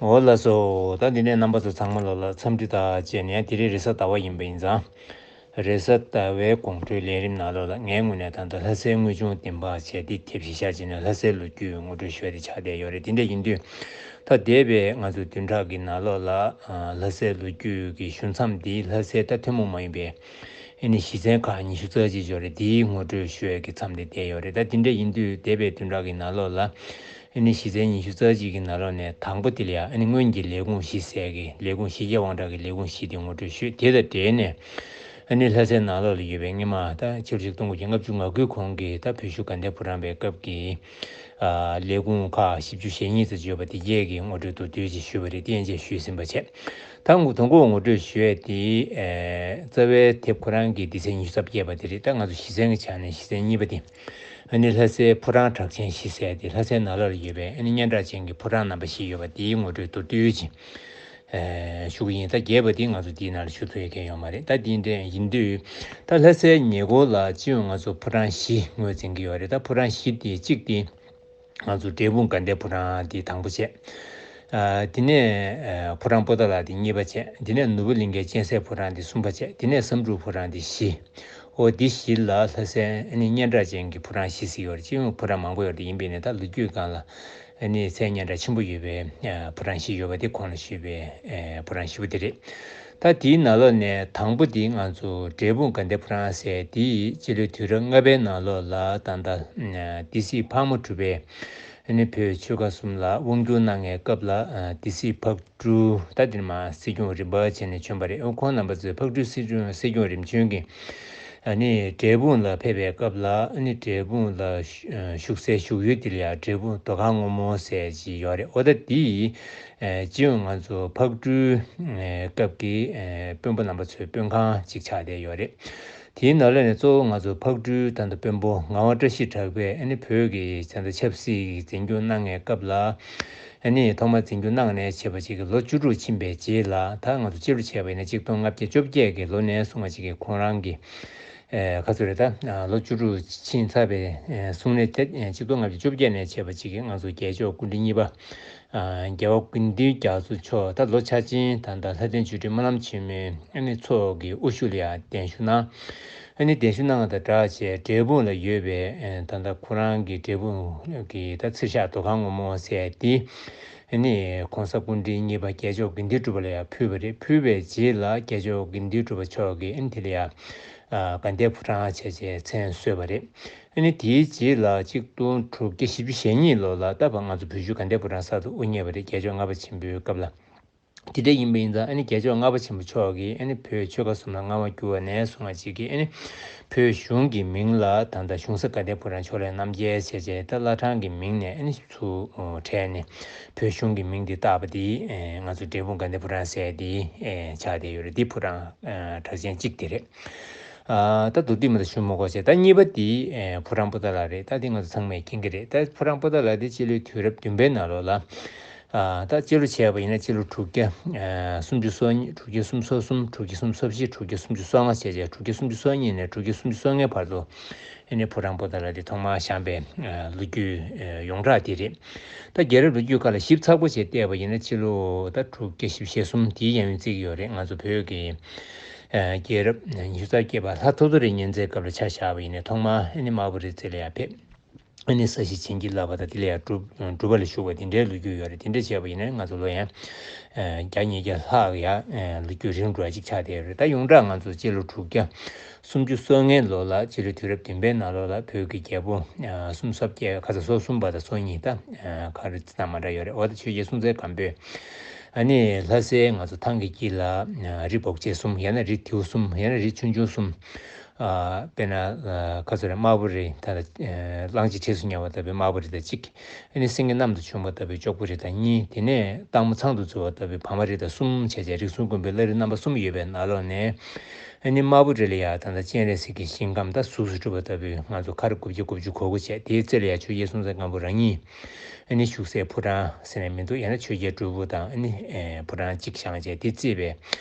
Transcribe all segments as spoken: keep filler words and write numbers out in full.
འོ་ལགས་སོ། ད་འདི་ནས་རྣམ་པ་ཚོ་ཚང་མ་ལོ་ལ་འཚམས་འདྲི་དང་བཅས་ནས། དེ་རིང་རེས་གཟའ་ཟླ་བ་ཡིན་པ་ཡིན་ཙང་། རེས་གཟའ་ཟླ་བའི་དགོང་དྲོའི་ལས་རིམ་ནང་ལོ་ལ་ངའི་ངོས་ནས་ད་ལྟ་ལྷ་སའི་དངོས་བྱུང་བདེན་པ་བྱས་ཏེ་དེབ་གཞི་བཞག་བྱས་ནས་ལྷ་སའི་ལོ་རྒྱུས་ངོ་སྤྲོད་ཞུ་ཡ་དེ་ཆགས་བསྡད་ཡོད་རེད། དེ་འདྲ་ཡིན་དུས་ད་འདས་པའི་ང་ཚོ་བདུན་ཕྲག་གི་ནང་ལོ་ལ་ལྷ་སའི་ལོ་རྒྱུས་ཀྱི་ཞུ་མཚམས་འདི་ལྷ་སའི་ད་ཐུན་མོང་མ་ཡིན་པའི་ཨ་ནི་གཞི་རྩའི་ཁག་ཉི་ཤུ་རྩ་གཅིག་ཡོད་རེད། དེའི་ངོ་སྤྲོད་ཞུ་ཡས་ཀྱི་མཚམས་དེ་བསྡད་ཡོད་རེད། ད་དེ་འདྲ་ཡིན་དུས་འདས་པའི་བདུན་ཕྲག་གི་ནང་ལོགས་ལ་ཨ་ནི་གཞི་རྩའི་ཉི་ཤུ་རྩ་གཅིག་གི་ནང་ལོགས་ནས་དང་པོ་དེ་ལ་ཡ་ཨ་ནི་སྔོན་གྱི་ལས་ཁུངས་བཞི་ཟེར་གི་ལས་ཁུངས་བཞི་བརྒྱ་དབང་དྲག་གི་ལས་ཁུངས་བཞི་དེ་ངོ་སྤྲོད་ཞུས། དེ་དང་འབྲེལ་ནས་ཨ་ནི་ལྷ་སའི་ནང་ལོགས་ལ་ཡོད་པའི་སྔོན་མ་ད་ཕྱི་ལོ་ཆིག་སྟོང་དགུ་བརྒྱ་ལྔ་བཅུ་ང་དགུའི་གོང་གི་ད་བོད་གཞུང་དགའ་ལྡན་ཕོ་བྲང་པའི་སྐབས་ཀྱི་ཨ་ལས་ཁུངས་ཁག་བཞི་བཅུ་ཞེ་གཉིས་ཙམ་ཡོད་པ་དེ་གས་ཀྱི་ངོ་སྤྲོད་མདོར་བསྡུས་ཅིག་ཞུས་པ་རེད། དེ་ཡན་ཆད་ཞུས་ཟིན་པ་བྱས། ད་ངོ་དང་པོ་ངོ་སྤྲོད་ཞུ་ཡས་དེ་ཨེ་རྩ་བའི་དེབ་ཁོ་རང་གི་སྡེ་ཚན་ཉི་ཤུ་རྩ་བརྒྱད་པ་དེ་རེད། ད་ང་ཚོ་གཞི་རྩའི་ཆ་ནས་གཞི་རྩའི་གཉིས་པ་དེ་ཨ་ནི་ལྷ་སའི་ཕོ་བྲང་གྲགས་ཅན་བཞི་ཟེར་ཏེ་ལྷ་སའི་ནང་ལོགས་ལ་ཡོད་པའི་ཨ་ནི་སྙན་གྲགས་ཅན་གྱི་ཕོ་བྲང་རྣམ་པ་བཞི་ཡོད་པ་དེའི་ངོ་སྤྲོད་མདོར་བསྡུས་ཅིག་ཨེ་ཞུ་གི་ཡིན། ད་རྒྱས་པ་དེ་ང་ཚོ་དེའི་ནང་ལ་ཞུ་ཐུབ་ཡ་གང་ཡོད་མ་རེད། ད་དེ་འདྲ་ཡིན་དུས་ད་ལྷ་སའི་ཉེ་འཁོར་ལ་སྤྱི་ཡོངས་ང་ཚོ་ཕོ་བྲང་བཞི་ངོས་འཛིན་གྱི་ཡོད་རེད། ད་ཕོ་བྲང་བཞི་དེ་གཅིག་དེ། ང་ཚོ་འབྲས་སྤུངས་དགའ་ལྡན་ཕོ་བྲང་འདི་དང་པོ་བྱས། ཨ་དེ་ནས་ཨ་ཕོ་བྲང་པོ་ཏཱ་ལ་འདི་གཉིས་པ་བྱས། དེ་ནས་ནོར་བུ་གླིང་གའི་སྤྱན་གཟིགས་ཕོ་བྲང་འདི་གསུམ་པ་བྱས། དེ་ནས་བསམ་འགྲུབ་ཕོ་བྲང་འདི་བཞི། འོ་འདི་བཞི་ལ་ལྷ་སའི་ཨ་ནི་སྙན་གྲགས་ཅན་གྱི་ཕོ་བྲང་བཞི་ཟེར་ཡོད་རེད། སྤྱི་ཡོངས་ཕོ་བྲང་མང་པོ་ཡོད་རེད། ཡིན་པས་ནས་ད་ལོ་རྒྱུས་སྒང་ལ་ཨ་ནི་མཚན་སྙན་གྲགས་ཆེན་པོ་ཡོད་པའི་ཨ་ཕོ་བྲང་བཞི་ཡོད་པ་དེ་གོང་ལ་ཞུས་པའི་ཨ་ཕོ་བྲང་བཞི་པོ་དེ་རེད། ད་དེའི་ནང་ལོགས་ནས་དང་པོ་དེ་ང་ཚོ་འབྲས་སྤུངས་དགའ་ལྡན་ཕོ་བྲང་ཟེར་དེ་སྤྱི་ལོའི་དུས་རབས་ལྔ་པའི་ནང་ལོགས་ལ་ད་ལྟ་སྡེ་སྲིད་ཕག་མོ་གྲུ་པས་ཨ་ནི་བོད་ཆོལ་ཁ་གསུམ་ལ་དབང་བསྒྱུར་གནང་བའི་སྐབས་ལ་སྡེ་སྲིད་ཕག་གྲུ་ད་དེར་མ་སྲིད་སྐྱོང་རིམ་པ་བྱས་ནས་བྱོན་པ་རེད། ཁོང་རྣམ་པ་ཚོས་ཕག་གྲུའི་སྲིད་སྐྱོང་སྲིད་སྐྱོང་རིམ་བྱོན་གྱི་ཨ་ནི་འབྲས་སྤུངས་ལ་ཕེབས་པའི་སྐབས་ལ་ཨ་ནི་འབྲས་སྤུངས་ལ་བཞུགས་སའི་བཞུགས་ཡུལ་དེ་ལ་ཡང་འབྲས་སྤུངས་རྡོ་ཁང་སྔོན་མོ་ཟེར་ཅིག་ཡོད་རེད། འོ་ད་དེ་ཨེ་སྤྱི་ཡོངས་ང་ཚོ་ཕག་གྲུའི་ཨེ་སྐབས་ཀྱི་ཨེ་དཔོན་པོ་རྣམ་པ་ཚོའི་དཔོན་ཁང་ཅིག་ཆགས་བསྡད་ཡོད་རེད། དེའི་ནང་ལོགས་ནས་གཙོ་བོ་ང་ཚོ་ཕག་གྲུའི་ད་ལྟ་དཔོན་པོ་ངག་དབང་བཀྲ་ཤིས་གྲགས་པས་ཨ་ནི་བོད་ཀྱི་ད་ལྟ་ཆབ་སྲིད་ཀྱི་འཛིན་སྐྱོང་གནང་བའི་སྐབས་ལ་ཨ་ནི་ཐོག་མར་འཛིན་སྐྱོང་གནང་ནས་བྱས་པ་ཅིག་གི་ལོ་བཅུ་དྲུག་ཕྱིན་པའི་རྗེས་ལ་ད་ང་ཚོ་སྤྱི་ལོ་བྱས་པ་ཡིན་ན་གཅིག་སྟོང་ལྔ་བརྒྱ་བཅོ་བརྒྱད་ཀྱི་ལོ་ནས་བཟུང་བ་ཅིག་གི་ཁོང་རང་གི་ཨེ་ག་ཚོད་རེད། ད་ལོ་བཅུ་དྲུག་ཕྱིན་ཚར་བའི་ཨེ་གསུང་ནས་ད་ཨེ་གཅིག་སྟོང་ལྔ་བརྒྱ་བཅོ་བརྒྱད་ནས་བྱས་པ་ཅིག་གི་ང་ཚོ་རྒྱལ་མཆོག་སྐུ་ཕྲེང་གཉིས་པ་ཨ་རྒྱལ་བ་ཀུན་ལྡན་རྒྱ་མཚོ་མཆོག་ད་ལོ་ཆ་ཅན་ད་ལྟ་ལྷ་ལྡན་ཆོས་སྒྲོན་སྨོན་ལམ་ཆེན་མོའི་ཨ་ནི་ཚོགས་ཀྱི་དབུ་བཞུགས་ལ་ཡང་གདན་ཞུ་གནང་། ཨ་ནི་གདན་ཞུ་གནང་བ་དང་སྦྲགས་བྱས་འབྲས་སྤུངས་ལ་ཡོད་པའི་ཨེ་ད་ལྟ་ཁོ་རང་གི་འབྲས་སྤུངས་ཀྱི་ད་ཚེ་ཞག་རྡོ་ཁང་སྔོན་མོ་ཟེར་དེ་ཨ་ནི་༸གོང་ས་སྐུ་ཕྲེང་གཉིས་པ་རྒྱལ་མཆོག་དགེ་འདུན་གྲུབ་པ་ལ་ཡང་ཕུལ་བ་རེད། ཕུལ་བའི་རྗེས་ལ་རྒྱལ་མཆོག་དགེ་འདུན་གྲུབ་པ་མཆོག་གིས་ཨ་ནི་དེ་ལ་ཡང་ཨ་དགའ་ལྡན་ཕོ་བྲང་བྱས་བྱས་མཚན་གསོལ་བ་རེད། ཨ་ནི་དེའི་རྗེས་ལ་གཅིག་སྟོང་དྲུག་བརྒྱ་བཞི་བཅུ་ཞེ་གཉིས་ལོ་ལ་ད་བར་ང་ཚོ་བོད་བཞུགས་དགའ་ལྡན་ཕོ་བྲང་གསར་དུ་དབུ་བརྙེས་པ་རེད། རྒྱལ་མཆོག་ལྔ་པ་ཆེན་པོའི་སྐབས་ལ། དེ་འདྲ་ཡིན་པ་ཡིན་ཙང་ཨ་ནི་རྒྱལ་མཆོག་ལྔ་པ་ཆེན་པོ་མཆོག་གིས་ཨ་ནི་བོད་ཆོལ་ཁ་གསུམ་ལ་མངའ་དབང་བསྒྱུར་བ་ནས་བཟུང་བ་ཅིག་གིས་ཨ་ནི་བོད་གཞུང་གི་མིང་ལ་ད་ལྟ་གཞུང་ས་དགའ་ལྡན་ཕོ་བྲང་ཕྱོགས་ལས་རྣམ་རྒྱལ་བྱས་བྱས་ད་བླ་བྲང་གི་མིང་ནས་ཨ་ནི་ཚུར་བྲལ་ནས་བོད་གཞུང་གི་མིང་འདི་བཏགས་པ་འདི་ཨེ་ང་ཚོ་འབྲས་སྤུངས་དགའ་ལྡན་ཕོ་བྲང་ཟེར་འདི་ཨེ་ཆགས་བསྡད་ཡོད་རེད། འདི་ཕོ་བྲང་ཨེ་གྲགས་ཅན་གཅིག་དེ་རེད། ཨ་ད་མདོར་བསྡུས་མ་གཏོགས་ཞུ་མི་དགོས་བྱས། ད་གཉིས་པ་འདི་ཨེ་ཕོ་བྲང་པོ་ཏཱ་ལ་རེད། ད་འདི་ང་ཚོ་ཚང་མས་མཁྱེན་གྱི་རེད། ད་ཕོ་བྲང་པོ་ཏཱ་ལ་འདི་སྤྱི་ལོའི་དུས་རབས་བདུན་པའི་ནང་ལོགས་ལ། ཨ་ད་སྤྱི་ལོ་བྱས་པ་ཡིན་ན་སྤྱི་ལོ་དྲུག་བརྒྱ་ཨ་སུམ་ཅུ་སོ་གཉིས། དྲུག་བརྒྱ་སུམ་ཅུ་སོ་གསུམ། དྲུག་བརྒྱ་སུམ་ཅུ་སོ་བཞི། དྲུག་བརྒྱ་སུམ་ཅུ་སོ་ལྔ་བྱས་བྱས་དྲུག་བརྒྱ་སུམ་ཅུ་སོ་ལྔའི་བར་དུ་ཨ་ནི་ཕོ་བྲང་པོ་ཏཱ་ལ་འདི་ཐོག་མར་བཞེངས་པའི་ཨ་ལོ་རྒྱུས་ཨ་ཡོངས་གྲགས་དེ་རེད། ད་རྒྱལ་རབས་ལོ་རྒྱུས་སྐབས་ལ་ཞིབ་ཚགས་པོ་བྱས་བལྟས་པ་ཡིན་ན་སྤྱི་ལོ་ད་དྲུག་བརྒྱ་བཞི་བཅུ་ཞེ་གསུམ་དེའི་ཡན་ལ་བརྩི་གི་ཡོད་རེད། ང་ཚོ་བོད་ཀྱི་ཨ་རྒྱལ་རབས་ཉི་ཤུ་རྩ་བརྒྱད་པ་ལྷ་ཐོ་ཐོ་རི་གཉན་བཙན་སྐབས་ལ་ཆ་བཞག་པ་ཡིན་ན་ཐོག་མར་ཨ་ནི་དམར་པོ་རི་རྩེ་ལ་ཡར་ཕེབས། ཨ་ནི་ས་གཞི་བྱིན་གྱིས་བརླབས་པ་དང་དེ་ལ་ཡང་སྒྲུབ་སྒྲུབ་པ་ལ་བཞུགས་པ་དེ་འདྲའི་ལོ་རྒྱུས་ཡོད་རེད། དེ་འདྲ་བྱས་པ་ཡིན་ན་ང་ཚོ་ལོ་ཡང་ཨ་བརྒྱ་ཉིས་བརྒྱ་ལྷག་ཡང་ཨ་ལོ་རྒྱུས་རིང་འགྲོ་བ་ཅིག་ཆགས་བསྡད་ཡོད་རེད། ད་ཡོངས་གྲགས་ང་ཚོ་སྤྱི་ལོ་དྲུག་བརྒྱ་སུམ་ཅུ་སོ་ལྔའི་ལོ་ལ་སྤྱི་ལོ་དུས་རབས་བདུན་པའི་ནང་ལོགས་ལ་བོད་ཀྱི་རྒྱལ་པོ་ཨ་སུམ་ཅུ་སོ་བརྒྱད་ཁ་ས་སོ་གསུམ་པ་དང་སོ་གཉིས་ད་ཨ་ག་རེ་ཙམ་མ་འདྲ་ཡོད་རེད། འོ་ད་ཆོས་རྒྱལ་སྲོང་བཙན་སྒམ་པོས་ཨ་ནི་ལྷ་སའི་ང་ཚོ་ཐང་གི་དཀྱིལ་ལ་ཨ་རི་སྦོམ་ཆེན་གསུམ་ཡང་ན་རི་དེའུ་གསུམ་ཡང་ན་རི་ཆུང་ཆུང་གསུམ། ཨ་དཔེར་ན་ཨ་ག་ཚོད་རེད། དམར་པོ་རི་ད་ཨ་གླང་ཆེན་ཁྲིས་སུ་ཉལ་བ་ལྟ་བུའི་དམར་པོ་རི་དང་གཅིག་ཨ་ནི་སེང་གེ་གནམ་དུ་བྱོན་པ་ལྟ་བུའི་ལྕོག་པོ་རི་དང་གཉིས། དེ་ནས་སྟག་མོ་ཚང་དུ་འཛུལ་བ་ལྟ་བུའི་བ་མ་རི་དང་གསུམ་བྱས་བྱས་རིགས་གསུམ་མགོན་པོའི་བླ་རི་རྣམ་པ་གསུམ་ཡོད་པའི་ནང་ལོགས་ནས། ཨ་ནི་དམར་པོ་རི་ལ་ཡ་ད་ལྟ་སྤྱན་རས་གཟིགས་ཀྱི་ཞིང་ཁམས་ད་གཟུགས་སུ་གྲུབ་པ་ལྟ་བུའི་ང་ཚོ་མཁར་དགུ་བརྒྱ་དགུ་བཅུ་གོ་དགུ་བྱས་དེའི་རྩེ་ལ་ཡ་ཆོས་རྒྱལ་སྲོང་བཙན་སྒམ་པོ་རང་ཉིད་ཨ་ནི་བཞུགས་སའི་ཕོ་བྲང་ཟེར་ནས་མི་འདུག་ཡང་ན་ཆོས་རྒྱལ་སྒྲུབ་ཕུག་དང་ཨ་ནི་ཨེ་ཕོ་བྲང་གཅིག་བཞེངས་བྱས་དེ་རྩིས་པའི་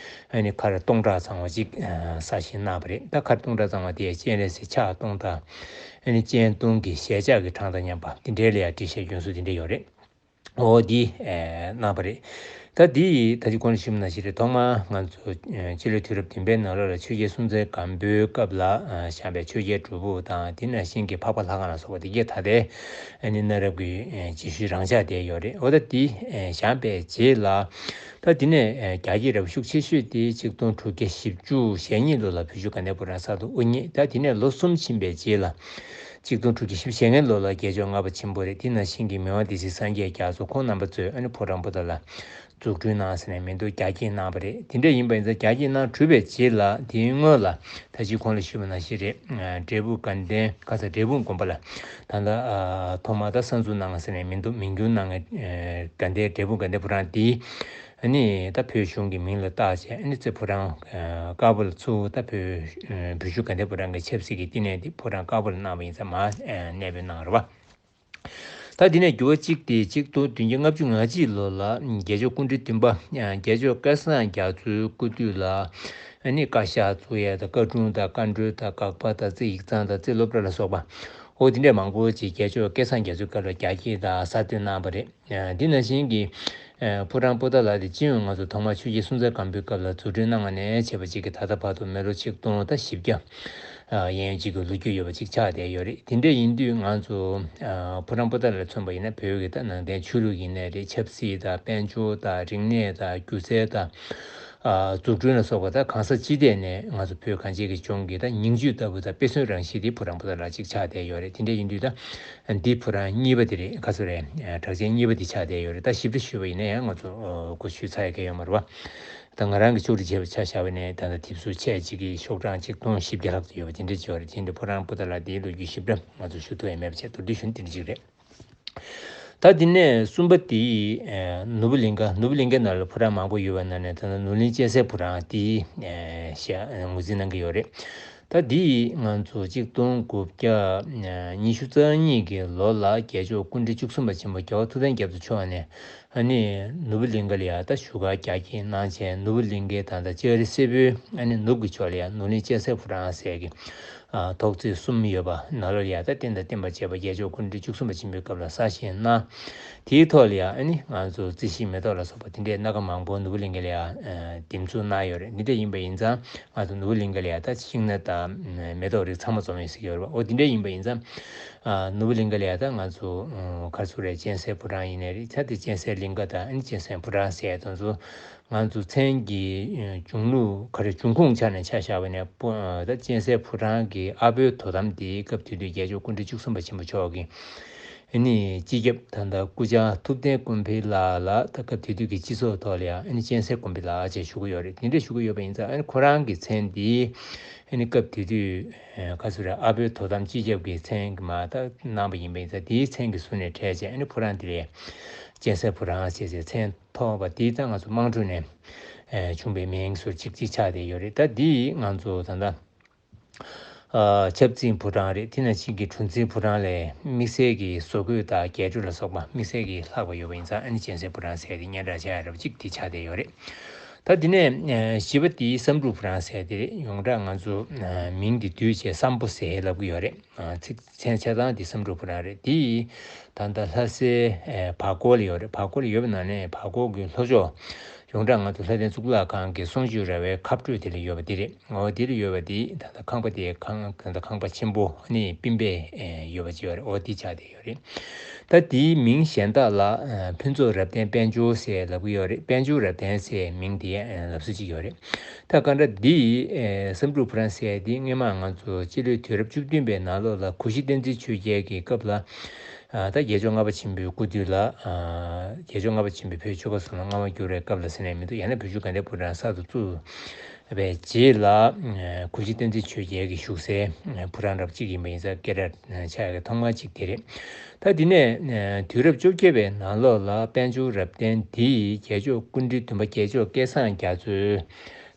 ཨ་ནི་མཁར་སྟོང་ཕྲག་ཚང་བ་གཅིག་ཨ་གསར་བཞེངས་གནང་བ་རེད། ད་མཁར་སྟོང་ཕྲག་ཚང་བ་དེ་སྤྱན་རས་གཟིགས་ཕྱག་སྟོང་དང་ཨ་ནི་སྤྱན་སྟོང་གི་ཞལ་ཕྱག་གི་གྲངས་དང་མཉམ་པ་དེ་འདྲའི་ལ་ཡ་བྲིས་བཞག་རྒྱུན་སྲོལ་དེ་འདྲ་ཡོད་རེད། འོ་འདི་གནང་བ་རེད། ད་འདི་ད་ཅི་གོང་ལ་ཞུས་པ་ནང་བཞིན་རེད། ཐོག་མར་ང་ཚོ་སྤྱི་ལོའི་དུས་རབས་བདུན་པའི་ནང་ལོགས་ལ་ཆོས་རྒྱལ་སྲོང་བཙན་སྒམ་པོའི་སྐབས་ལ་བཞེངས་པའི་ཆོས་རྒྱལ་སྒྲུབ་ཕུག་དང་དེ་ནང་བཞིན་གྱི་འཕགས་པ་ལྷ་ཁང་ལ་སོགས་པ་དེ་གས་ད་ལྟའི་ཨ་ནི་གནའ་རབས་ཀྱི་རྗེས་ཤུལ་རང་འཇགས་བསྡད་ཡོད་རེད། འོ་ད་འདི་བཞེངས་པའི་རྗེས་ལ་ད་འདི་ནས་རྒྱ་སྐྱེད་རབ་ཤུགས་ཆེ་ཤོས་དེ་ཆིག་སྟོང་དྲུག་བརྒྱ་བཞི་བཅུ་ཞེ་གཉིས་ལོ་ལ་བོད་བཞུགས་དགའ་ལྡན་ཕོ་བྲང་གསར་དུ་དབུ་བརྙེས། ད་དེ་ནས་ལོ་གསུམ་ཕྱིན་པའི་རྗེས་ལ་ཆིག་སྟོང་དྲུག་བརྒྱ་བཞི་བཅུ་ཞེ་ལྔའི་ལོ་ལ་རྒྱལ་མཆོག་ལྔ་པ་ཆེན་པོ་རེད། དེ་ནང་བཞིན་གྱི་མི་དབང་སྡེ་སྲིད་སངས་རྒྱས་རྒྱ་མཚོ་ཁོང་རྣམ་པ་གཙོས་ཨ་ནི་ཕོ་བྲང་པོ་ཏཱ་ལ་འཛུགས་སྐྲུན་གནང་ཟེར་ནས་མིང་འདོགས་རྒྱ་སྐྱེད་གནང་བ་རེད། དེ་འདྲ་ཡིན་པ་ཡིན་ཙང་རྒྱ་སྐྱེད་གནང་གྲུབ་པའི་རྗེས་ལ་དེའི་སྔོན་ལ་ད་ཅི་གོང་ལ་ཞུས་པ་ནང་བཞིན་རེད། འབྲས་སྤུངས་དགའ་ལྡན་ཁ་ས་འབྲས་སྤུངས་དགོན་པ་ལ་ད་ལྟ་ཐོག་མར་ད་གསར་འཛུགས་གནང་ཟེར་ནས་མིང་འདོགས་མིང་སྒྱུར་གནང་མཁན་དགའ་ལྡན་འབྲས་སྤུངས་དགའ་ལྡན་ཕོ་བྲང་འདི། ཨ་ནི་ད་བོད་གཞུང་གི་མིང་ལ་བཏགས་བྱས་ཨ་ནི་རྩེ་ཕོ་བྲང་དཀར་པོ་ལ་ཚུར་ད་བོད་བོད་བཞུགས་དགའ་ལྡན་ཕོ་བྲང་གི་ཆབ་སྲིད་ཀྱི་བསྟི་གནས་འདི་ཕོ་བྲང་དཀར་པོ་ལ་གནང་བ་ཡིན་ཙང་མར་གནས་སྤོས་གནང་རེད་བ། ད་འདི་ནས་འགྱུར་བ་གཅིག་དེ་ཆིག་སྟོང་བདུན་བརྒྱ་ལྔ་བཅུ་ང་གཅིག་ལོ་ལ་རྒྱལ་མཆོག་སྐུ་ཕྲེང་བདུན་པ་རྒྱལ་མཆོག་སྐལ་བཟང་རྒྱ་མཚོའི་སྐུ་དུས་ལ་ཨ་ནི་བཀའ་ཤག་བཙུགས་ཡས་དང་བཀའ་དྲུང་དང་བཀའ་འགྲོལ་དང་དགག་པ་དང་རྩིས་ཡིག་ཚང་དང་རྩིས་སློབ་གྲྭ་ལ་སོགས་པ་འོ་དེ་འདྲས་མང་པོ་ཅིག་རྒྱལ་མཆོག་སྐལ་བཟང་རྒྱ་མཚོའི་སྐབས་ལ་རྒྱ་སྐྱེད་དང་གསར་གཏོད་གནང་བ་རེད། འདི་ནང་བཞིན་གྱི་ཕོ་བྲང་པོ་ཏཱ་ལ་དེ་སྤྱི་ཡོངས་ང་ཚོ་ཐོག་མར་ཆོས་རྒྱལ་སྲོང་བཙན་སྒམ་པོའི་སྐབས་ལ་འཛུགས་སྐྲུན་གནང་བ་ནས་བྱས་པ་ཅིག་གི་ད་ལྟ་བར་དུ་མི་ལོ་ཆིག་སྟོང་དང་བཞི་བརྒྱ་ཡན་ཅིག་གི་ལོ་རྒྱུས་ཡོད་པ་ཅིག་ཆགས་བསྡད་ཡོད་རེད། དེ་འདྲ་ཡིན་དུས་ང་ཚོ་ཕོ་བྲང་པོ་ཏཱ་ལ་མཚོན་པ་ཡིན་ན་བོད་ཀྱི་ད་ནང་བསྟན་ཆོས་ལུགས་ཡིན་ནའི་རེད། ཆབ་སྲིད་དང་དཔལ་འབྱོར་དང་རིག་གནས་དང་སྒྱུ་རྩལ་དང་འཛུགས་སྐྲུན་ལ་སོགས་པ་ད་གང་ས་ཅི་ཐད་ནས་ང་ཚོ་བོད་གངས་ཅན་གྱི་ལྗོངས་ཀྱི་ད་ཉིང་བཅུད་ལྟ་བུ་དང་དཔེ་མཚོན་རང་བཞིན་དེ་ཕོ་བྲང་པོ་ཏཱ་ལ་ཅིག་ཆགས་བསྡད་ཡོད་རེད། དེ་འདྲ་ཡིན་དུས་ད། འདི་ཕོ་བྲང་གཉིས་པ་དེ་རེད། ག་ཚོད་རེད། གྲགས་ཅན་གཉིས་པ་དེ་ཆགས་བསྡད་ཡོད་རེད། ད་ཞིབ་ཕྲ་ཞུས་པ་ཡིན་ན་ཡང་ང་ཚོ་གོ་ཞུས་ཚར་ཡ་གི་ཡོད་མ་རེད་བ། ད་ང་རང་གི་ཕྱོགས་སྒྲིག་བྱས་པ་ཆ་བཞག་པ་ཡིན་ན་ད་ལྟ་དེབ་གཟུགས་ཆེ་གཅིག་གི་ཤོག་གྲངས་ཆིག་སྟོང་བཞི་བརྒྱ་ལྷག་ཙམ་ཡོད་པ་དེ་འདྲ་ཅིག་ཡོད་རེད། དེ་འདྲ་ཕོ་བྲང་པོ་ཏཱ་ལ་དེའི་ལོ་རྒྱུས་ཞིབ་ཕྲ་ང་ཚོ་ཞུ་ཐུབ་ཡ་མེད་པ་བྱས་མདོར་བསྡུས་ཞུ་ན་དེ་འདྲ་ཅིག་རེད། ད་དེ་ནས་གསུམ་པ་དེ་ནོར་བུ་གླིང་ག་ནོར་བུ་གླིང་གའི་ནང་ལ་ཕོ་བྲང་མང་པོ་ཡོད་པ་ནང་ནས་ད་ལྟ་ནོར་གླིང་གཅན་གཟན་ཕོ་བྲང་དེ་ཞེས་ངོས་འཛིན་གནང་གི་ཡོད་རེད། ད་འདི་ང་ཚོ་ཆིག་སྟོང་དགུ་བརྒྱ་ཉི་ཤུ་རྩ་གཉིས་ཀྱི་ལོ་ལ་རྒྱལ་མཆོག་སྐུ་ཕྲེང་བཅུ་གསུམ་པ་ཆེན་པོ་རྒྱལ་བ་ཐུབ་བསྟན་རྒྱ་མཚོ་མཆོག་ནས་ཨ་ནི་ནོར་བུ་གླིང་ག་ལ་ཡ་ད་བཞུགས་སྒར་རྒྱ་སྐྱེད་གནང་བྱས། ནོར་བུ་གླིང་གའི་ད་ལྟ་ལྕགས་རི་སེར་པོའི་ཨ་ནི་ནུབ་ཀྱི་ཕྱོགས་ལ་ཡ་ནོར་གླིང་གཅན་གཟན་ཕོ་བྲང་ཟེར་གི་ཐོག་བརྩེགས་གསུམ་ཡོད་པ་ནང་ལོགས་ལ་ཡ་ད་རྟེན་དང་བརྟེན་པར་བཅས་པ་རྒྱལ་མཆོག་སྐུ་ཕྲེང་བཅུ་གསུམ་པ་ཆེན་པོའི་སྐབས་ལ་གསར་བཞེངས་གནང་། དེའི་ཐོག་ལ་ཡང་ཨ་ནི་ང་ཚོ་རྩི་ཤིང་མེ་ཏོག་ལ་སོགས་པ་དེ་འདྲའི་སྣ་ཁ་མང་པོ་ནོར་བུ་གླིང་ག་ལ་ཡང་འདེབས་འཛུགས་གནང་ཡོད་རེད། འདི་འདྲ་ཡིན་པ་ཡིན་ཙང་ང་ཚོ་ནོར་བུ་གླིང་ག་ལ་ཡང་ད་ཤིང་སྣ་དང་མེ་ཏོག་རིགས་ཚང་མ་འཛོམས་ཡོད་ཟེར་གྱི་ཡོད་རེད་པ། འོ་དེ་འདྲ་ཡིན་པ་ཡིན་ཙང་ནོར་བུ་གླིང་ག་ལ་ཡང་ད་ང་ཚོ་ག་རེ་ཟེར་དགོས་རེད། གཅན་གཟན་ཕོ་བྲང་ཡིན་ནའི་རེད། ད་དེ་གཅན་གཟན་གླིང་ག་དང་ཨ་ནི་གཅན་གཟན་ཕོ་བྲང་ཟེར་ཡ་དེ་ཚོ་ང་ཚོ་མཚན་གྱི་འབྱུང་ལུགས་ག་རེ་འབྱུང་ཁུངས་ཆ་ནས་ཆ་བཞག་པ་ཡིན་ན་ད་གཅན་གཟན་ཕོ་བྲང་གི་ཨ་བོའི་དོ་དམ་དེ་སྐབས་དེ་དུས་རྒྱལ་མཆོག་སྐུ་ཕྲེང་བཅུ་གསུམ་པ་ཆེན་པོ་མཆོག་གིས། ཨ་ནི་སྤྱི་ཁྱབ་ད་ལྟ་སྐུ་བཅར་ཐུབ་བསྟན་ཀུན་འཕེལ་ལགས་ལ་ད་སྐབས་དེ་དུས་ཀྱི་སྤྱི་ཚོགས་ཐོག་ལ་ཡང་ཨ་ནི་གཅན་གཟན་ཀུན་འཕེལ་ལགས་ཅེས་ཞུ་གི་ཡོད་རེད། དེ་འདྲ་ཞུ་གི་ཡོད་པ་ཡིན་ཙང་ཨ་ནི་ཁོ་རང་གི་མཚན་འདི་ཨ་ནི་སྐབས་དེ་དུས་ག་ཚོད་རེད། ཨ་བོའི་དོ་དམ་སྤྱི་ཁྱབ་ཀྱི་མཚན་གྱི་མ་ད་གནང་བ་ཡིན་པ་ཡིན་ཙང་དེའི་མཚན་གྱི་ཟུར་ནས་ཕྲལ་བྱས་ཨ་ནི་ཕོ་བྲང་དེ་ལ་གཅན་གཟན་ཕོ་བྲང་ཅེས་ཟེར་མཚན་ཐོགས་པ་དེ་ད་ང་ཚོ་དམངས་ཁྲོད་ནས་བྱུང་བའི་མིང་ཟུར་གཅིག་གཅིག་ཆགས་བསྡད་ཡོད་རེད། ད་འདི་ང་ཚོ་ད་ལྟ། ཆབ་འཛིན་ཕོ་བྲང་རེད། དེ་ནང་བཞིན་གྱི་གྲུ་འཛིན་ཕོ་བྲང་ལས་དམིགས་བསལ་གྱི་བཟོ་བཀོད་དང་རྒྱས་སྤྲོས་ལ་སོགས་པ་དམིགས་བསལ་གྱི་ལྷག་པ་ཡོད་པ་ཡིན་ཙང་ཨ་ནི་གཅན་གཟན་ཕོ་བྲང་ཟེར་ཏེ་སྙན་གྲགས་ཆེ་བ་འདྲ་པོ་ཅིག་དེ་ཆགས་བསྡད་ཡོད་རེད། ད་དེ་ནས་བཞི་པ་དེ་བསམ་འགྲུབ་ཕོ་བྲང་ཟེར་དེ་རེད། ཡོངས་གྲགས་ང་ཚོ་མིང་འདི་བསྡུས་བྱས་བསམ་ཕོ་ཟེར་ལབ་ཀྱི་ཡོད་རེད། ཚིག་མཚན་ཆ་ཚང་དེ་བསམ་འགྲུབ་ཕོ་བྲང་རེད། དེ་ད་ལྟ་ལྷ་སའི་བར་སྐོར་ལ་ཡོད་རེད། བར་སྐོར་ལ་ཡོད་པའི་ནང་ནས་བར་སྐོར་གྱི་ལྷོ་ཕྱོགས། ཡོངས་གྲགས་ང་ཚོ་ལྷ་ལྡན་གཙུག་ལག་ཁང་གི་གསུང་ཆོས་ར་བའི་ཁ་སྤྲོད་དེ་ལ་ཡོད་པ་དེ་རེད། འོ་དེ་ལ་ཡོད་པ་དེ་ད་ལྟ་ཁང་པ་དེ་ཁང་ད་ལྟ་ཁང་པ་ཆེན་པོ་ནི་པིན་པས་ཡོད་པ་ཅིག་ཡོད་རེད། འོ་དེ་ཆགས་བསྡད་ཡོད་རེད། ད་དེའི་མིང་གཞན་དག་ལ་ཕུན་ཚོགས་རབ་བརྟན་དཔལ་འབྱོར་ཟེར་ལབ་ཀྱི་ཡོད་རེད། དཔལ་འབྱོར་རབ་བརྟན་ཟེར་མིང་དེ་ལབ་སྲོལ་ཅིག་ཡོད་རེད། ད་གང་ལྟར་འདི་བསམ་འགྲུབ་ཕོ་བྲང་ཟེར་དེ་སྔོན་མ་ང་ཚོ་སྤྱི་ལོའི་དུས་རབས་བཅུ་བདུན་པའི་ནང་ལོགས་ལ་གུ་ཤྲི་བསྟན་འཛིན་ཆོས་རྒྱལ་གྱི་སྐབས་ལ། ད་རྒྱལ་མཆོག་ལྔ་པ་ཆེན་པོའི་སྐུ་དུས་ལ། རྒྱལ་མཆོག་ལྔ་པ་ཆེན་པོས་བོད་ཆོལ་ཁ་གསུམ་ལ་མངའ་དབང་བསྒྱུར་བའི་སྐབས་ལ་ཟེར་ནས་མི་འདུག་ཡང་ན་བོད་བཞུགས་དགའ་ལྡན་ཕོ་བྲང་གསར་དུ་བཙུགས་པའི་རྗེས་ལ། གུ་ཤྲི་བསྟན་འཛིན་ཆོས་རྒྱལ་གྱི་བཞུགས་སའི་ཕོ་བྲང་འདྲ་པོ་གཅིག་ཡིན་པ་ཡིན་ཙང་སྐད་གྲགས་ཆགས་ཡག་གི་ཐོག་མ་གཅིག་དེ་རེད། ད་དེ་ནས་དུས་རབས་བཅོ་བརྒྱད་པའི་ནང་ལོགས་ལ་དཔལ་འབྱོར་རབ་བརྟན་འདིས་རྒྱལ་མཆོག་སྐུ་ཕྲེང་བདུན་པ་རྒྱལ་མཆོག་སྐལ་བཟང་རྒྱ་མཚོའི།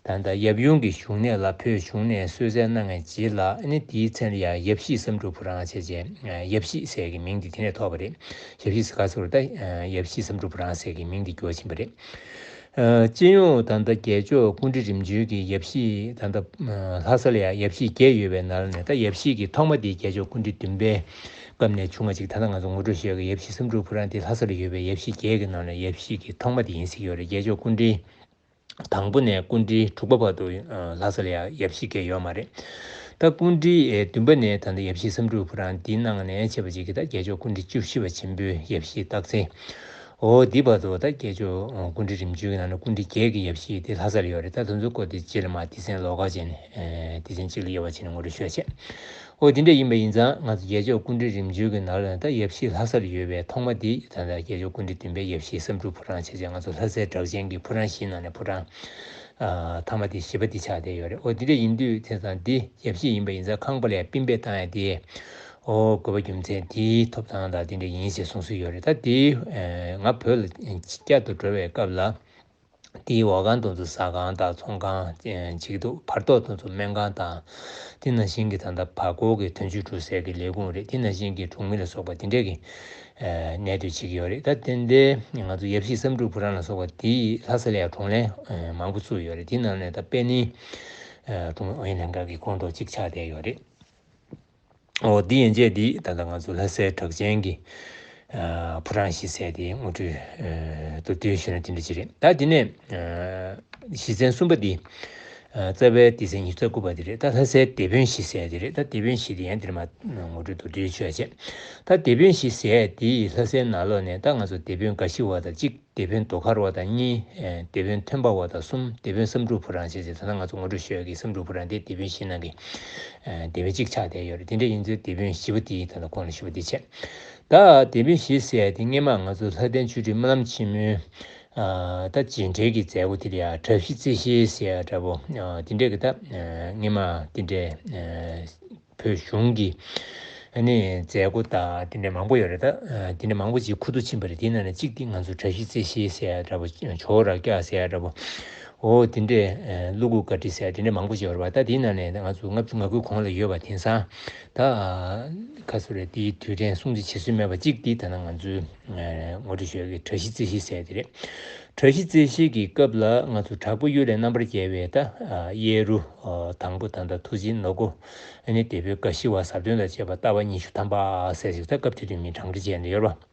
ད་ལྟ་ཡབ་ཡུམ་གྱི་བཞུགས་གནས་ལ་བོད་བཞུགས་གནས་གསོལ་སྩལ་གནང་བའི་རྗེས་ལ་ཨ་ནི་དེའི་མཚན་ལ་ཡང་ཡབ་གཞིས་བསམ་འགྲུབ་ཕོ་བྲང་བྱས་རྗེས་ཡབ་གཞིས་ཟེར་གྱི་མིང་འདི་དེ་ནས་ཐོགས་པ་རེད། ཡབ་གཞིས་ཟེར་ག་ཟེར་བ་ད་ཡབ་གཞིས་བསམ་འགྲུབ་ཕོ་བྲང་ཟེར་གྱི་མིང་འདི་འགྱུར་བ་ཕྱིན་པ་རེད། སྤྱི་ཡོངས་ད་ལྟ་རྒྱལ་མཆོག་སྐུ་ཕྲེང་རིམ་བྱོན་གྱི་ཡབ་གཞིས་ད་ལྟ་ལྷ་ས་ལ་ཡང་ཡབ་གཞིས་བརྒྱད་ཡོད་པའི་ནང་ནས་ད་ཡབ་གཞིས་ཀྱི་ཐོག་མ་དེ་རྒྱལ་མཆོག་སྐུ་ཕྲེང་བདུན་པའི་ སྐབས་ནས་བྱུང་བ་ཅིག། ད་ལྟ་ང་ཚོ་ངོ་སྤྲོད་ཞུ་ཡག་གི་ཡབ་གཞིས་བསམ་འགྲུབ་ཕོ་བྲང་དེ་ལྷ་ས་ལ་ཡོད་པའི་ཡབ་གཞིས་བརྒྱད་ཀྱི་ནང་ནས་ཡབ་གཞིས་ཀྱི་ཐོག་མ་དེ་ཡིན་ཟེར་གྱི་ཡོད་རེད། བརྒྱད་མཆོག་སྐུ་ཕྲེང་དང་པོ་ནས་སྐུ་ཕྲེང་དྲུག་པ་བར་དུ་ཨ་ལྷ་ས་ལ་ཡང་ཡབ་གཞིས་བརྒྱད་ཡོད་མ་རེད། ད་སྐུ་ཕྲེང་ཨེ་བདུན་པ་ནས་ད་ལྟ་ཡབ་གཞིས་བསམ་འགྲུབ་ཕོ་བྲང་འདིའི་ནང་ནས་བྱས་པ་ཅིག་གིས་ད་བརྒྱད་མཆོག་སྐུ་ཕྲེང་བཅུ་བཞི་པ་ཆེན་པོའི་ཡབ་གཞིས་སྟག་འཚེར། འོ་འདི་བར་དུ་ད་བརྒྱད་མཆོག་སྐུ་ཕྲེང་རིམ་བྱོན་གྱི་ནང་ནས་སྐུ་ཕྲེང་བརྒྱད་ཀྱི་ཡབ་གཞིས་དེ་ལྷ་ས་ལ་ཡོད་རེད། ད་དེ་ཚོའི་སྐོར་དེ་རྗེས་ལ་མར་སྡེ་ཚན་ལོགས་ཀ་བྱས་ནས་ཨེ་སྡེ་ཚན་གཅིག་ལ་དབྱེ་བ་ཕྱེ་ནས་ངོ་སྤྲོད་ཞུ་བྱས། འོ་དེ་འདྲ་ཡིན་པ་ཡིན་ཙང་ང་ཚོ་བརྒྱད་མཆོག་སྐུ་ཕྲེང་རིམ་བྱོན་གྱི་ནང་ལ་ད་ཡབ་གཞིས་ལྷ་སར་ཡོད་པའི་ཐོག་མ་དེ་ད་ལྟ་བརྒྱད་མཆོག་སྐུ་ཕྲེང་བདུན་པའི་ཡབ་གཞིས་བསམ་འགྲུབ་ཕོ་བྲང་བྱས་བྱས། ང་ཚོ་ལྷ་སའི་གྲགས་ཅན་གྱི་ཕོ་བྲང་བཞིའི་ནང་ནས་ཕོ་བྲང་ཨ་ཐ་མ་དེ་བཞི་པ་དེ་ཆགས་བསྡད་ཡོད་རེད། འོ་དེ་འདྲ་ཡིན་དུས་དེང་སང་འདི་ཡབ་གཞིས་ཡིན་པ་ཡིན་ཙང་ཁང་པ་ལ་ཡང་སྤུན་པས་བཏང་ཡ་དེ་འོ་དགོས་པ་རྒྱུ་མཚན་དེའི་ཐོབ་ཐང་དང་དེ་འདྲ་ཡིན་ཞེས་གསུངས་སྲོལ་ཡོད་རེད། ད་དེ་ཨ་ང་བོད་ལ་བསྐྱར་དུ་འགྲོ་བའི་སྐབས་ལ། དེའི་འོག་ཁང་དེ་ཚོ་ཟ་ཁང་དང་ཚོང་ཁང་ཅིག་འདུག་བར་ཐོག་དེ་ཚོ་སྨན་ཁང་དང་། དེ་ནང་བཞིན་གྱི་ད་ལྟ་བར་སྐོར་གྱི་དོན་གཅོད་གྲུ་ཟེར་གྱི་ལས་ཁུངས་རེད། དེ་ནང་བཞིན་གྱི་གྲོང་མི་ལ་སོགས་པ་དེ་འདྲས་ཀྱི་ཨ་གནས་སྡོད་བྱེད་ཀྱི་ཡོད་རེད། ད་དེ་འདྲའི་ང་ཚོ་ཡབ་གཞིས་བསམ་འགྲུབ་ཕོ་བྲང་ལ་སོགས་པ་དེ་ལྷ་ས་ལ་ཡང་གྲོང་ལྷན་ཨ་མང་པོ་བཙུགས་ཡོད་རེད། དེ་ནང་ནས་ད་དཔལ་གནས་ཨ་ཀྲུང་ཨུ་ཡོན་ལྷན་ཁང་གི་ཁོངས་གཏོགས་གཅིག་ཆགས་བསྡད་ཡོད་རེད། འོ་འདི་ཡན་ཆད་འདི་ད་ལྟ་ང་ཚོ་ལྷ་སའི་གྲགས་ཅན་གྱི་ཨ་ཕོ་བྲང་བཞི་ཟེར་དེ་ངོ་སྤྲོད་ཨ་མདོར་བསྡུས་ཞུས་ན་དེ་འདྲ་ཅིག་རེད། ད་དེ་ནས་ཨ་གཞི་ཚན་གསུམ་པ་འདི་ཨ་རྩ་བའི་སྡེ་ཚན་ཉི་ཤུ་རྩ་དགུ་པ་དེ་རེད། ད་ལྷ་སའི་དེད་དཔོན་བཞི་ཟེར་དེ་རེད། ད་དེད་དཔོན་བཞི་དེ་ཡང་འདིར་མ་ངོ་སྤྲོད་མདོར་བསྡུས་ཞུ་ཡ་བྱས། ད་དེད་དཔོན་བཞི་ཟེར་དེ་ལྷ་སའི་ནང་ལོགས་ནས་ད་ང་ཚོ་དེད་དཔོན་དགའ་བཞི་བ་དང་གཅིག་དེད་དཔོན་རྡོ་དཀར་བ་དང་གཉིས། ཨེ་དེད་དཔོན་ཐོན་པ་བ་དང་གསུམ། དེད་དཔོན་བསམ་འགྲུབ་ཕོ་བྲང་བྱས་ཏེ་ད་ལྟ་ང་ཚོ་ངོ་སྤྲོད་ཞུ་ཡག་གི་བསམ་འགྲུབ་ཕོ་བྲང་དེ་དེད་དཔོན་བཞི་ནང་གི་ཨེ་དེད་དཔོན་གཅིག་ཆགས་བསྡད་ཡོད་རེད། དེ་འདྲ་ཡིན་ཚེ་དེད་དཔོན་བཞི་པོ་དེ་ད་ལྟ་གོང་ལ་ཞུས་པ་དེ་བྱས། ད་དེད་དཔོན་བཞི་ཟེར་ཡ་དེ་སྔས་མ་ང་ཚོ་ལྷ་ལྡན་ཆོས་སྒྲོན་སྨོན་ལམ་ཆེན་མོའི་ཨ་ད་རྗེས་འབྲེལ་གྱི་མཛད་སྒོ་དེ་ལ་ཡ་གྲྭ་བཞི་རྩེ་བཞི་ཟེར་ཡ་འདྲ་པོ་ཨ་དེ་འདྲས་ཀྱི་ད་ཨ་སྔས་མ་དེ་འདྲས་ཨ་བོད་གཞུང་གི་ཨ་ནི་མཛད་སྒོ་དང་དེ་འདྲ་མང་པོ་ཡོད་རེད། ད་ཨ་དེ་འདྲ་མང་པོ་ཅིག་ཁུ་བསྡུ་ཕྱིན་པ་རེད། དེའི་ནང་ནས་གཅིག་དེ་ང་ཚོ་གྲྭ་བཞི་རྩེ་བཞི་ཟེར་ཡ་འདྲ་པོ། ཇོ་བོ་རྭ་རྒྱ་ཟེར་ཡ་འདྲ་པོ། འོ་དེ་འདྲས་ཨ་ཀླུ་སྒུག་བཀའ་དྲིན་ཟེར་ཡ་དེ་འདྲ་མང་པོ་ཅིག་ཡོད་རེད་པ། ད་དེའི་ནང་ནས་ང་ཚོ་ལྔ་བཅུ་ང་དགུའི་གོང་ལ་ཡོད་པ། དེང་སང་ད་ཨ་ཁ་སོ་རེད། དེའི་དུས་དྲན་སྲུང་བརྩི་བྱེད་སྲོལ་མེད་པ་གཅིག་དེ་ད་ནང་ང་ཚོའི་ཨ་ངོ་སྤྲོད་ཞུ་ཡ་གི་གྲྭ་བཞི་རྩེ་བཞི་ཟེར་ཡ་དེ་རེད། གྲྭ་བཞི་རྩེ་བཞི་གི་སྐབས་ལ་ང་ཚོ་དྲག་པོ་གཡུལ་ལས་རྣམ་པར་རྒྱལ་བའི་ད་ཨ་གཡས་རུ་ཨ་དང་པོ་ད་ལྟ་ཐུགས་རྗེ་ནོར་བུ། ཨ་ནི་དེ་བོད་དགའ་བཞི་བ་ཟབ་དོན་དང་བཅས་པ་ལྟ་བ་ཉི་ཤུ་ཐམ་པ་ཟེར་ཞིག་ད་སྐབས་དེ་དུས་མིང་གྲངས་འདྲི་བྱས་ནས་ཡོད་རེད་པ།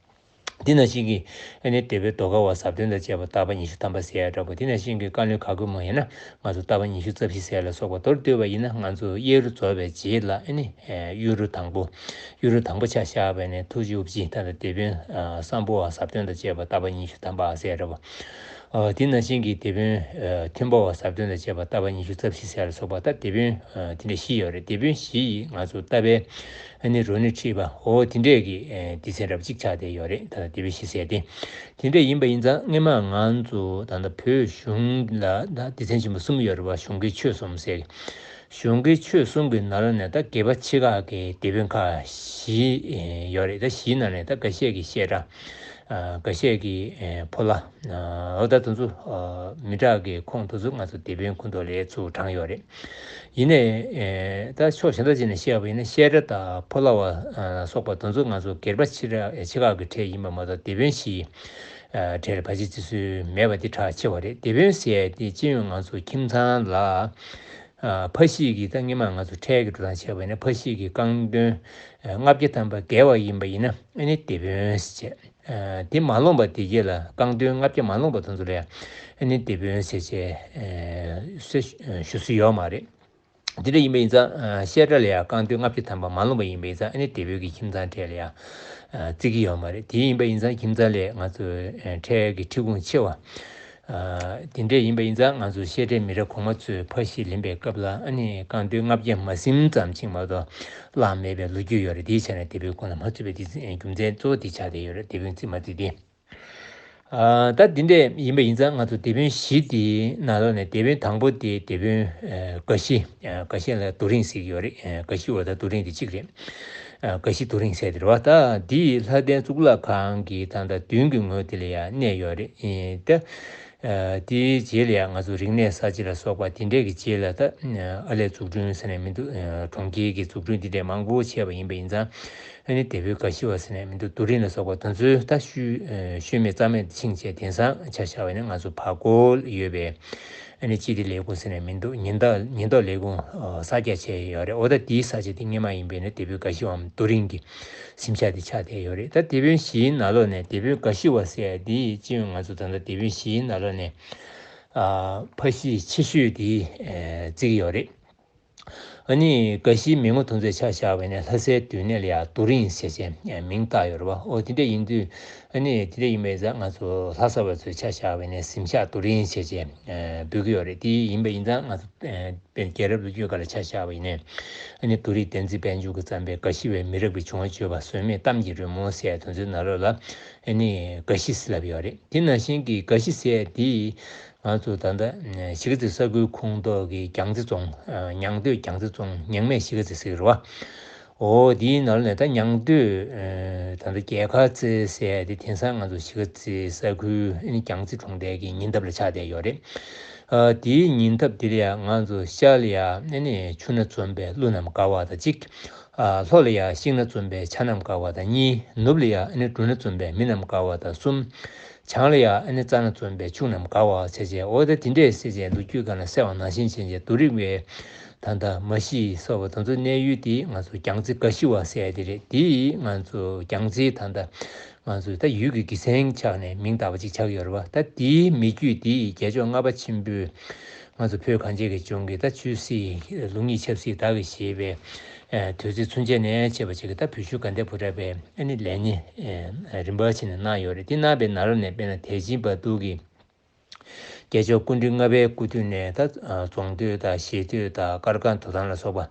དེ་ནང་བཞིན་གྱི་ཨ་ནི་དེ་བོད་ཟློས་གར་བ་ཟབ་དོན་དང་བཅས་པ་ལྟ་བ་ཉི་ཤུ་ཐམ་པ་ཟེར་ཡ་འདྲ་པོ། དེ་ནང་བཞིན་གྱི་བཀའ་བློན་ག་གོ་མ་ཡིན་ན་ང་ཚོ་ལྟ་བ་ཉི་ཤུ་རྩ་བཞི་ཟེར་ཡ་ལ་སོགས་པ། མདོར་བསྡུས་པ་ཡིན་ན་ང་ཚོ་གཡས་རུ་རྫོགས་པའི་རྗེས་ལ་ཨ་ནི་ཨ་གཡོན་རུ་དང་པོ། གཡོན་རུ་དང་པོ་ཆ་བཞག་པ་ཡིན་ན་ཐུགས་རྗེ་དབུ་ཅན་ད་ལྟ་དེ་བོད་ཨ་སམ་བྷོ་བ་ཟབ་དོན་དང་བཅས་པ་ལྟ་བ་ཉི་ཤུ་ཐམ་པ་ཟེར་ཡ་འདྲ་པོ། ཨ་དེ་ནང་བཞིན་གྱི་དེད་དཔོན་ཨ་ཐོན་པ་བ་ཟབ་དོན་དང་བཅས་པ་ལྟ་བ་ཉི་ཤུ་རྩ་བཞི་ཟེར་ཡ་ལ་སོགས་པ། ད་དེད་དཔོན་ཨ་དེ་འདྲ་བཞི་ཡོད་རེད། དེད་དཔོན་བཞི་ཡིས་ང་ཚོ་ལྟ་བའི་ཨ་ནི་རོ་ནི་ཁྲིད་པ་འོ་དེ་འདྲས་ཀྱི་ཨ་སྡེ་ཚན་འདྲ་པོ་གཅིག་ཆགས་བསྡད་ཡོད་རེད། ད་དེད་དཔོན་བཞི་ཟེར་དེ། དེ་འདྲས་ཡིན་པ་ཡིན་ཙང་སྔས་མ་ང་ཚོ་ད་ལྟ་བོད་གཞུང་ལ་ད་སྡེ་ཚན་ཆེན་པོ་གསུམ་ཡོད་རེད་པ། གཞུང་གི་ཆོས་གསུམ་ཟེར། གཞུང་གི་ཆོས་གསུམ་གྱི་ནང་ལ་ནས་ད་སྒེར་པ་ཆེ་ཁག་གི་དེད་དཔོན་ཁག་བཞི་ཡོད་རེད། ད་བཞིའི་ནང་ནས་ད་འགའ་ཤས་ཀྱི་བཤད་གྲྭ། ཨ་འགའ་ཤས་ཀྱི་ཨེ་ཕོ་ལྷ། ཨ་འོ་ད་དེ་ཚོ་ཨ་མི་དྲག་གི་ཁོངས་དེ་ཚོ་ང་ཚོ་དེད་དཔོན་ཁོངས་གཏོགས་ལ་ཚུར་བགྲངས་ཡོད་རེད། ཡིན་ནའི་ཨེ་ད་ཕྱོགས་གཞན་དག་ཅིག་ནས་བཤད་པ་ཡིན་ན་བཤད་གྲྭ་དང་ཕོ་ལྷ་བ་ཨ་སོགས་པ་དེ་ཚོ་ང་ཚོ་སྒེར་པ་ཆེ་དྲགས་ཆེ་ཁག་གི་གྲས་ཡིན་པ་མ་གཏོགས་དེད་དཔོན་བཞིའི་ཨ་གྲས་ལ་ཕལ་ཆེར་བརྩི་སྲོལ་མེད་པ་འདི་གྲགས་ཆེ་བ་རེད། དེད་དཔོན་ཟེར་ཡ་དེ་སྤྱི་ཡོངས་ང་ཚོ་ཁྱིམ་ཚང་ལ། ཨ་ཕ་གཞིས་ཀྱི་ད་སྔས་མ་ང་ཚོ་ཁྲལ་གྱི་འགྲོ་སྟངས་བྱས་པ་ཡིན་ན་ཕ་གཞིས་ཀྱི་རྐང་དོན་ཨ་ལྔ་བརྒྱ་ཐམ་པ་བརྒལ་བ་ཡིན་པ་ཡིན་ན་ཨ་ནི་དེད་དཔོན་ཟེར་བྱས། ཨ་དེ་མ་ལོངས་པ་དེ་གྱད་ལ་རྐང་དོན་ལྔ་བརྒྱ་མ་ལོངས་པ་དེ་ཚོ་ལ་ཡང་ཨ་ནི་དེད་དཔོན་ཟེར་བྱས་ཨ་ཟེར་ཞུ་སྲོལ་ཡོད་མ་རེད། དེ་འདྲ་ཡིན་པ་ཡིན་ཙང་ཨ་བཤད་གྲྭ་ལ་ཡང་རྐང་དོན་ལྔ་བརྒྱ་ཐམ་པ་མ་ལོངས་པ་ཡིན་པ་ཡིན་ཙང་ཨ་ནི་དེད་དཔོན་གྱི་ཁྱིམ་ཚང་གྲས་ལ་ཡང་ཨ་བརྩི་གི་ཡོད་མ་རེད། དེ་ཡིན་པ་ཡིན་ཙང་ཁྱིམ་ཚང་ལས་ང་ཚོ་ཨ་ཁྲལ་གྱི་ཁྲིད་ཁུངས་ཆེ་བ། ཨ་དེ་འདྲས་ཡིན་པ་ཡིན་ཙང་ང་ཚོ་བཤད་གྲྭའི་མི་རབས་གོང་མ་ཚོས་ཕ་གཞིས་ལེན་པའི་སྐབས་ལ་ཨ་ནི་རྐང་དོན་ལྔ་བརྒྱ་མ་ཟིན་ཙམ་ཅིག་མ་གཏོགས་བླངས་མེད་པའི་ལོ་རྒྱུས་ཡོད་རེད། དེའི་ཆ་ནས་དེད་དཔོན་ཁོངས་ལ་མ་ཚུད་པའི་དེ་རྒྱུ་མཚན་གཙོ་བོ་དེ་ཆགས་བསྡད་ཡོད་རེད། དེད་དཔོན་རྩིས་མ་རྩིས་དེ། ཨ་ད་འདི་འདྲས་ཡིན་པ་ཡིན་ཙང་ང་ཚོ་དེད་དཔོན་བཞི་དེའི་ནང་ལོགས་ནས་དེད་དཔོན་དང་པོ་དེ་དེད་དཔོན་ཨ་དགའ་བཞི། ཨ་དགའ་བཞི་ལ་རྡོ་རིང་ཟེར་གྱི་ཡོད་རེད། ཨ་དགའ་བཞི་འོ་ད་རྡོ་རིང་དེ་གཅིག་རེད། ཨ་དགའ་བཞི་རྡོ་རིང་ཟེར་དེ་རེད་པ། ད་འདི་ལྷ་ལྡན་གཙུག་ལག་ཁང་གི་ད་ལྟ་མདུན་གྱི་ངོས་དེ་ལ་ཡང་གནས་ཡོད་རེད། ཨེ་ད་ཨ་དེའི་རྗེས་ལ་ཡང་ང་ཚོ་རིག་གནས་གསར་བརྗེ་ལ་སོགས་པ་དེ་འདྲས་ཀྱི་རྗེས་ལ་ད་ཨ་ལས་འཛུགས་སྐྲུན་ཟེར་ནས་མི་འདུག་ཨ་གྲོང་ཁྱེར་གྱི་འཛུགས་སྐྲུན་དེ་འདྲས་མང་པོ་བྱས་པ་ཡིན་པ་ཡིན་ཙང་ཨ་ནི་དེད་དཔོན་དགའ་བཞི་བ་ཟེར་ནས་མི་འདུག་རྡོ་རིང་ལ་སོགས་པ་དེ་ཚོའི་ད་ཤུལ་ཨ་ཤུལ་མེད་རྩ་མེད་དུ་ཕྱིན་བྱས་དེང་སང་ཆ་བཞག་པ་ཡིན་ན་ང་ཚོ་བར་སྐོར་ཡོད་པའི་ ཨ་ནི་སྤྱི་བདེ་ལས་ཁུངས་ཟེར་ནས་མི་འདུག་ཉེན་བརྡ་ཉེན་རྟོག་ལས་ཁུངས་ཨ་གསར་རྒྱག་བྱས་ཡོད་རེད། འོ་ད་དེའི་ས་ཆ་དེ་སྔོན་མ་ཡིན་པས་ན་དེད་དཔོན་དགའ་ཞི་པའམ་རྡོ་རིང་གི་གཟིམ་ཤག་དེ་ཆགས་བསྡད་ཡོད་རེད། ད་དེད་དཔོན་བཞིའི་ནང་ལོགས་ནས་དེད་དཔོན་དགའ་ཞི་པ་ཟེར་ཡ་དེ་སྤྱི་ཡོངས་ང་ཚོ་ད་ལྟ་དེད་དཔོན་བཞིའི་ནང་ལོགས་ནས་ཨ་ཕ་གཞིས་ཆེ་ཤོས་དེ་ཨ་བརྩི་གི་ཡོད་རེད། ཨ་ནི་དགའ་ཞིའི་མི་ངོ་དེ་ཚོས་ཆ་བཞག་པ་ཡིན་ན་ལྷ་སའི་སྡོད་གནས་ལ་ཡང་རྡོ་རིང་ཟེར་བྱས་མིང་བཏགས་ཡོད་རེད་པ། ཨོ་དེ་འདྲ་ཡིན་དུས་ཨ་ནི་དེ་འདྲ་ཡིན་པའི་ཙང་ང་ཚོ་ལྷ་ས་བ་ཚོས་ཆ་བཞག་པ་ཡིན་ན་གཟིམ་ཤག་རྡོ་རིང་ཟེར་བྱས་འབོད་ཀྱི་ཡོད་རེད། དེ་ཡིན་པ་ཡིན་ཙང་ང་ཚོ་ཨ་དཔེར་ན་རྒྱལ་རབས་ལོ་རྒྱུས་སྒང་ལ་ཆ་བཞག་པ་ཡིན་ན་ཨ་ནི་རྡོ་རིང་བསྟན་འཛིན་དཔལ་འབྱོར་གྱིས་བརྩམས་པའི་དགའ་ཞི་པའི་མི་རབས་ཀྱི་བྱུང་བ་བརྗོད་པ་ཟོལ་མེད་གཏམ་གྱི་རོལ་མོ་ཟེར་དེ་ཚོའི་ནང་ལོགས་ལ་ཨ་ནི་དགའ་ཞི་ཟེར་ལབ་ཡོད་རེད། དེ་ནང་བཞིན་གྱི་དགའ་ཞི་ཟེར་དེ། ང་ཚོ་ད་ལྟ་གཞིས་ཀ་རྩེ་ས་ཁུལ་ཁོངས་གཏོགས་ཀྱི་རྒྱང་རྩེ་རྫོང་། ཉང་སྟོད་རྒྱང་རྩེ་རྫོང་ཉང་སྨད་གཞིས་ཀ་རྩེ་ཟེར་གྱི་རེད་པ། འོ་དེའི་ནང་ནས་ད་ཉང་སྟོད་ད་ལྟ་རྒྱལ་ཁ་རྩེ་ཟེར་དེ་དེང་སང་ང་ཚོ་གཞིས་ཀ་རྩེ་ས་ཁུལ་ཨ་ནི་རྒྱང་རྩེ་གྲོང་རྡལ་གྱི་ཉེ་འདབས་ལ་ཆགས་བསྡད་ཡོད་རེད། དེའི་ཉེ་འདབས་དེ་ལ་ཡང་ང་ཚོ་ཤར་ལ་ཡང་ཨ་ནི་ཆུ་སྣ་འཛོམས་པའི་ཀླུ་རྣམས་དགའ་བ་དང་གཅིག་ལྷོ་ལ་ཡང་ཤིང་སྣ་འཛོམས་པའི་བྱ་རྣམས་དགའ་བ་དང་གཉིས། ནུབ་ལ་ཡང་ཨ་ནི་འབྲུ་སྣ་འཛོམས་པའི་མི་རྣམས་དགའ་བ་དང་གསུམ། བྱང་ལ་ཡང་ཨ་ནི་རྩྭ་སྣ་འཛོམས་པའི་ཕྱུགས་རྣམས་དགའ་བ་བྱས་བྱས། འོ་ད་དེ་འདྲས་ཟེར་བྱས་ལོ་རྒྱུས་སྒང་ལ་གསལ་བ་ནང་བཞིན་བྱས་བྱས་རྡོ་རིང་བའི་ད་ལྟ་མ་གཞི་སོགས་པ་དེ་ཚོ་གནས་ཡུལ་དེ་ང་ཚོ་རྒྱང་རྩེ་དགའ་ཞི་པ་ཟེར་ཡ་དེ་རེད། དེ་ང་ཚོ་རྒྱང་རྩེ་ད་ལྟ་ང་ཚོ་ད་ཡུལ་གྱི་དགེ་མཚན་ཆགས་ནས་མིང་བཏགས་པ་ཅིག་ཆགས་ཡོད་རེད་པ། ད་དེའི་མི་རྒྱུད་དེ་རྒྱལ་མཆོག་ལྔ་པ་ཆེན་པོས་ང་ཚོ་བོད་གངས་ཅན་གྱི་ལྗོངས་ཀྱི་ད་ཆོས་སྲིད་ལུགས་གཉིས་ཆབ་སྲིད་བདག་གིས་བཞེས་པའི་ཨ་དུས་ཚོད་ཚུན་ཆད་ནས་བྱས་པ་ཅིག་གི་ད་བོད་བཞུགས་དགའ་ལྡན་ཕོ་བྲང་པའི་ཨ་ནི་ལས་གཉེར་ཨ་རིམ་པ་བྱས་ནས་གནང་ཡོད་རེད། དེ་གནང་བའི་ནང་ལོགས་ནས་དཔེར་ན་དད་ཅིང་བ་ཐུར་གྱིས་རྒྱལ་མཆོག་སྐུ་ཕྲེང་ལྔ་པའི་སྐུ་དུས་ནས་ད་ཨ་རྫོང་སྡོད་དང་ཞེ་སྡོད་དང་དཀར་སྒང་དོ་ཐང་ལ་སོགས་པ།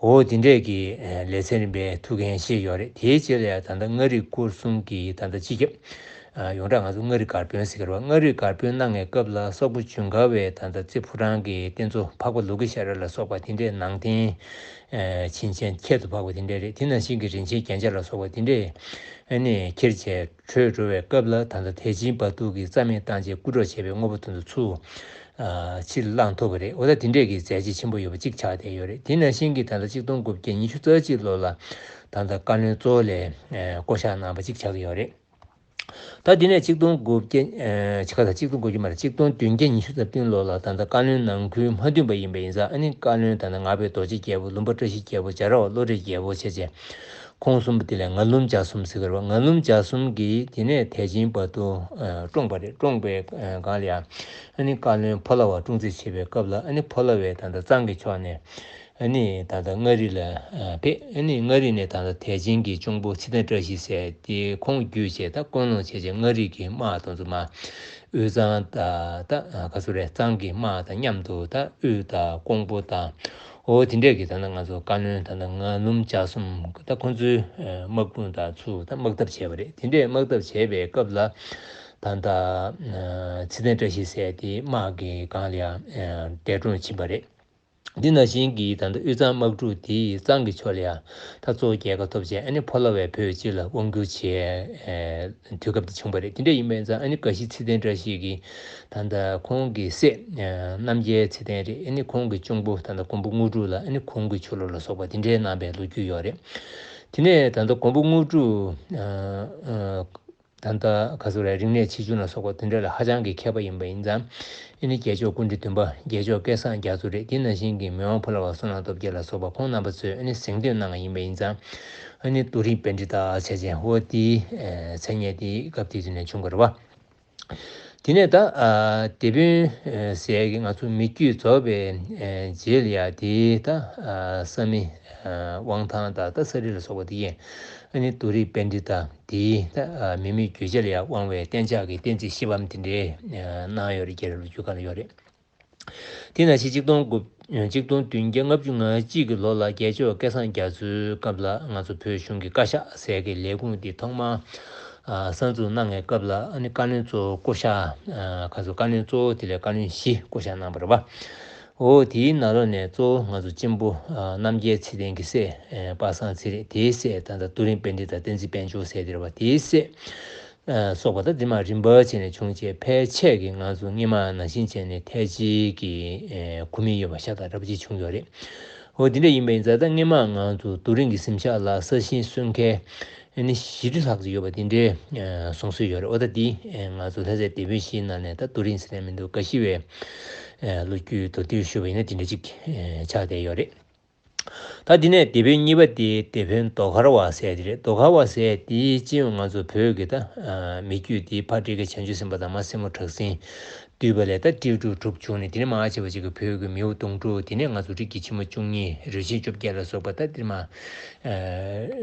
འོ་དེ་འདྲས་ཀྱི་ཨ་ལེ་ཚན་རིམ་པའི་ཐུགས་འགན་བཞེས་ཡོད་རེད། དེའི་རྗེས་ལ་ཡང་ད་ལྟ་མངའ་རིས་སྐོར་གསུམ་གྱི་ད་ལྟ་སྤྱི་ཁྱབ་ཨ་ཡོངས་གྲགས་ང་ཚོ་མངའ་རིས་སྒར་དཔོན་ཟེར་གྱི་རེད་པ། མངའ་རིས་སྒར་དཔོན་གནང་བའི་སྐབས་ལ་སོག་པོ་ཇུན་གར་བའི་ད་ལྟ་རྩེ་ཕོ་བྲང་གི་རྟེན་གཙོ་འཕགས་པ་ལོ་ཀེ་ཤྭ་ར་ལ་སོགས་པ་དེ་འདྲས་ནང་རྟེན་ཨ་བྱིན་ཅན་ཁྱད་དུ་འཕགས་པ་དེ་འདྲས་རེད། དེ་ནང་བཞིན་གྱི་རིན་ཆེན་རྒྱན་ཆ་ལ་སོགས་པ་དེ་འདྲས་ཨ་ནི་ཁྱེར་བྱས་བྲོས་འགྲོ་བའི་སྐབས་ལ་ད་ལྟ་དད་ཅིང་བ་ཐུར་གྱིས་རྩ་མེད་བཏང་བྱས་རྐུ་འཕྲོག་བྱས་པའི་དངོས་པོ་དེ་ཚོ་ཚུར་ཨ་ཕྱིར་བླངས་ཐུབ་པ་རེད། འོ་ད་དེ་འདྲས་ཀྱི་མཛད་རྗེས་ཆེན་པོ་ཡོད་པ་གཅིག་ཆགས་བསྡད་ཡོད་རེད། དེ་ནང་བཞིན་གྱི་ད་ལྟ་གཅིག་སྟོང་དགུ་བརྒྱ་ཉི་ཤུ་རྩ་གཅིག་ལོ་ལ་ད་ལྟ་བཀའ་བློན་གཙོ་བོ་ལ་ཨ་བསྐོ་གཞག་གནང་བ་གཅིག་ཆགས་ཀྱི་ཡོད་རེད། ད་དེ་ནས་གཅིག་སྟོང་དགུ་བརྒྱ་ཨ་ཆ་ག་ད་གཅིག་སྟོང་དགུ་བརྒྱ་མ་རེད། གཅིག་སྟོང་བདུན་བརྒྱ་ཉི་ཤུ་རྩ་བདུན་ལོ་ལ་ད་ལྟ་བཀའ་བློན་ནང་ཁུལ་མ་བསྡུས་པ་ཡིན་པ་ཡིན་ཙང་ཨ་ནི་བཀའ་བློན་ད་ལྟ་ངག་དབང་རྡོ་རྗེ་རྒྱལ་པོ། ལུང་པ་བཀྲ་ཤིས་རྒྱལ་པོ། རྒྱ་ར་བ་བློ་གྲོས་རྒྱལ་པོ་བྱས་བྱས། ཁོང་གསུམ་པོ་དེ་ལ་ངར་ལུམ་ཇག་གསུམ་ཟེར་གྱི་རེད་པ། ངར་ལུམ་ཇག་གསུམ་གྱིས་དེ་ནས་དད་ཅིང་བ་ཐུར་བཀྲོངས་པ་རེད། བཀྲོངས་པའི་སྒང་ལ་ཡང་ཨ་ནི་བཀའ་བློན་ཕོ་ལྷ་བ་བཀྲོངས་རྩིས་བྱེད་པའི་སྐབས་ལ་ཨ་ནི་ཕོ་ལྷ་བས་ད་ལྟ་གཙང་གི་ཕྱོགས་ནས་ཨ་ནི་ད་ལྟ་མངའ་རིས་ལ་ཕེབས། ཨ་ནི་མངའ་རིས་ནས་ད་ལྟ་དད་ཅིང་གི་གཅུང་པོ་ཚེ་བརྟན་བཀྲ་ཤིས་ཟེར་དེ་ཁོང་བརྒྱུད་བྱས་ད་སྐུལ་སློང་བྱས་བྱས་མངའ་རིས་ཀྱི་དམག་དེ་ཚོ་མར་དབུས་གཙང་དང་ད་ག་ཚོད་རེད། གཙང་གི་དམག་དང་མཉམ་དུ་ད་དབུས་དང་ཀོང་པོ་དང་། འོ་དེ་འདྲས་ཀྱི་ད་ནང་ང་ཚོ་བཀའ་བློན་ད་ནང་ང་ལུམ་ཇག་གསུམ་ད་ཁོང་ཚོའི་དམག་དཔུང་དང་ཚུར་ད་དམག་འཐབ་བྱས་པ་རེད། དེ་འདྲས་དམག་འཐབ་བྱས་པའི་སྐབས་ལ་ད་ད་ཚེ་བརྟན་བཀྲ་ཤིས་ཟེར་དེ་དམག་གི་སྒང་ལ་ཡང་འདས་གྲོངས་ཕྱིན་པ་རེད། འདི་ནང་བཞིན་གྱི་ད་ལྟ་དབུས་གཙང་དམག་འཁྲུག་དེ་གཙང་གི་ཕྱོགས་ལ་ཡང་ད་གཙོ་བོ་རྒྱལ་ཁ་ཐོབ་བྱས་ཨ་ནི་ཕོ་ལྷ་བས་བོད་སྤྱི་ལ་དབང་བསྒྱུར་བྱས་དུས་སྐབས་དེ་བྱུང་བ་རེད། དེ་འདྲ་ཡིན་པའི་ཙང་ཨ་ནི་དགའ་བཞི་ཚེ་བརྟན་བཀྲ་ཤིས་ཀྱིས་ད་ལྟ་ཁོང་གི་སྲས་རྣམ་རྒྱལ་ཚེ་བརྟན་རེད། ཨ་ནི་ཁོང་གི་གཅུང་པོ་ད་ལྟ་མགོན་པོ་དངོས་གྲུབ་ལ་ཨ་ནི་ཁོང་གི་ཆོ་ལོ་ལ་སོགས་པ་དེ་འདྲའི་གནང་བའི་ལོ་རྒྱུས་ཡོད་རེད། དེ་ནས་ད་ལྟ་མགོན་པོ་དངོས་གྲུབ་ད་ལྟ་ག་ཚོད་རེད། རིག་གནས་ཆེ་ཆུང་ལ་སོགས་པ་དེ་འདྲ་ལ་ཧ་ཅང་གི་མཁས་པ་ཡིན་པ་ཡིན་ཙང་ཨ་ནི་རྒྱལ་མཆོག་སྐུ་ཕྲེང་བདུན་པ་རྒྱལ་མཆོག་སྐལ་བཟང་རྒྱ་མཚོ་རེད། དེ་ནང་བཞིན་གྱི་མི་དབང་ཕོ་ལྷ་བ་བསོད་ནམས་སྟོབས་རྒྱལ་ལ་སོགས་པ་ཁོང་རྣམ་པ་ཚོས་ཨ་ནི་གཟེངས་བསྟོད་གནང་བ་ཡིན་པ་ཡིན་ཙང་ཨ་ནི་རྡོ་རིང་པཎྜི་ཏ་བྱས་བྱས་འོ་དེའི་མཚན་སྙན་དེ་སྐབས་དེ་དུས་ནས་བྱུང་བ་རེད་བ། དེ་ནས་ད་ཨ་དེད་དཔོན་ཨ་ཟེར་གྱི་ང་ཚོ་མི་རྒྱུད་རྫོགས་པའི་ཨ་རྗེས་ལ་ཡ་དེ་ད་ཨ་བསམ་ཡས་ཨ་དབང་ཐང་དང་ད་ས་རི་ལ་སོགས་པ་དེ་ཡིན། ཨ་ནི་རྡོ་རིང་པཎྜི་ཏ་དེ་ད་ཨ་མི་མེད་རྒྱུད་བྱ་ལ་ཡ་དབང་བའི་གཏན་འཇགས་ཀྱི་བསྟན་རྩིས་བཞི་པའམ་དེ་འདྲའི་ཨ་གནང་ཡོད་རེད། རྒྱལ་རབས་ལོ་རྒྱུས་སྒང་ལ་ཡོད་རེད། དེ་ནང་བཞིན་གཅིག་སྟོང་དགུ་གཅིག་སྟོང་བདུན་བརྒྱ་ལྔ་བཅུ་ང་གཅིག་གི་ལོ་ལ་རྒྱལ་མཆོག་སྐལ་བཟང་རྒྱ་མཚོའི་སྐབས་ལ་ང་ཚོ་བོད་གཞུང་གི་བཀའ་ཤག་ཟེར་གྱི་ལས་ཁུངས་འདི་ཐོག་མར་ཨ་གསར་འཛུགས་གནང་བའི་སྐབས་ལ་ཨ་ནི་བཀའ་བློན་གཙོ་བོ་བསྐོ་གཞག་ཨ་ག་ཚོད་བཀའ་བློན་གཙོ་བོ་དེ་ལས་བཀའ་བློན་བཞི་བསྐོ་གཞག་གནང་བ་རེད་བ། འོ་དེའི་ནང་ལོགས་ནས་གཙོ་བོ་ང་ཚོ་གཅེན་པོ་ཨ་རྣམ་རྒྱལ་ཚེ་བརྟན་གྱི་སྲས་ཨ་པ་སངས་ཚེ་རིང་། དེའི་སྲས་ད་ལྟ་རྡོ་རིང་པཎྜི་ཏ་བསྟན་འཛིན་དཔལ་འབྱོར་ཟེར་དེ་རེད་བ། དེའི་སྲས་ཨ་སོགས་པ་ད་དེ་མར་རིམ་པ་བྱས་ནས་བྱུང་རྗེས་ཕལ་ཆེར་གྱི་ང་ཚོ་སྔོན་མ་ནང་བཞིན་བྱས་ནས་ཐལ་ཆེའི་གི་ཨ་ཁུངས་མེད་ཡོད་པ་ཤ་སྟག་རབ་ཅིག་བྱུང་ཡོད་རེད། འོ་དེ་འདྲ་ཡིན་པ་ཡིན་ཙང་ད་སྔོན་མ་ང་ཚོ་རྡོ་རིང་གི་གཟིམ་ཤག་ལ་ས་ཞིང་སོན་མཁན་ ཨ་ནི་བཞི་ཁྲི་ལྷག་ཅིག་ཡོད་པ་དེ་འདྲའི་གསུང་སྲོལ་ཡོད་རེད། འོ་ད་འདི་ང་ཚོ་ལྷ་སའི་དེད་དཔོན་བཞིའི་ནང་ནས་ད་རྡོ་རིང་ཟེར་ནས་མི་འདུག་འགའ་ཞིག་བས་ལོ་རྒྱུས་མདོར་བསྡུས་ཞུས་པ་ཡིན་ན་དེ་འདྲ་ཅིག་ཆགས་བསྡད་ཡོད་རེད། ད་འདི་ནས་དེད་དཔོན་གཉིས་པ་དེ་དེད་དཔོན་ཟློས་གར་བ་ཟེར་དེ་རེད། ཟློས་གར་བ་ཟེར་དེའི་སྤྱི་ཡོངས་ང་ཚོ་བོད་ཀྱི་ད་མི་རྒྱུད་དེ་ཕ་སྤྲེལ་རྒན་བྱང་ཆུབ་སེམས་དཔའ་དང་མ་སྲས་མོ་གྲགས་འཛིན་འདུས་པ་ལས་ད་སྤྲེའུ་ཕྲུག་དྲུག་བྱུང་ནས། དེ་ནས་མང་ཆེ་བ་ཅིག་གི་བོད་ཀྱི་མིའུ་གདུང་དྲུག་དེ་ནས་ང་ཚོ་རིགས་ཀྱི་ཕྱི་མ་བཅུ་གཉིས་རུས་ཆེན་བཅོ་བརྒྱད་ལ་སོགས་པ་ད་དེ་མ་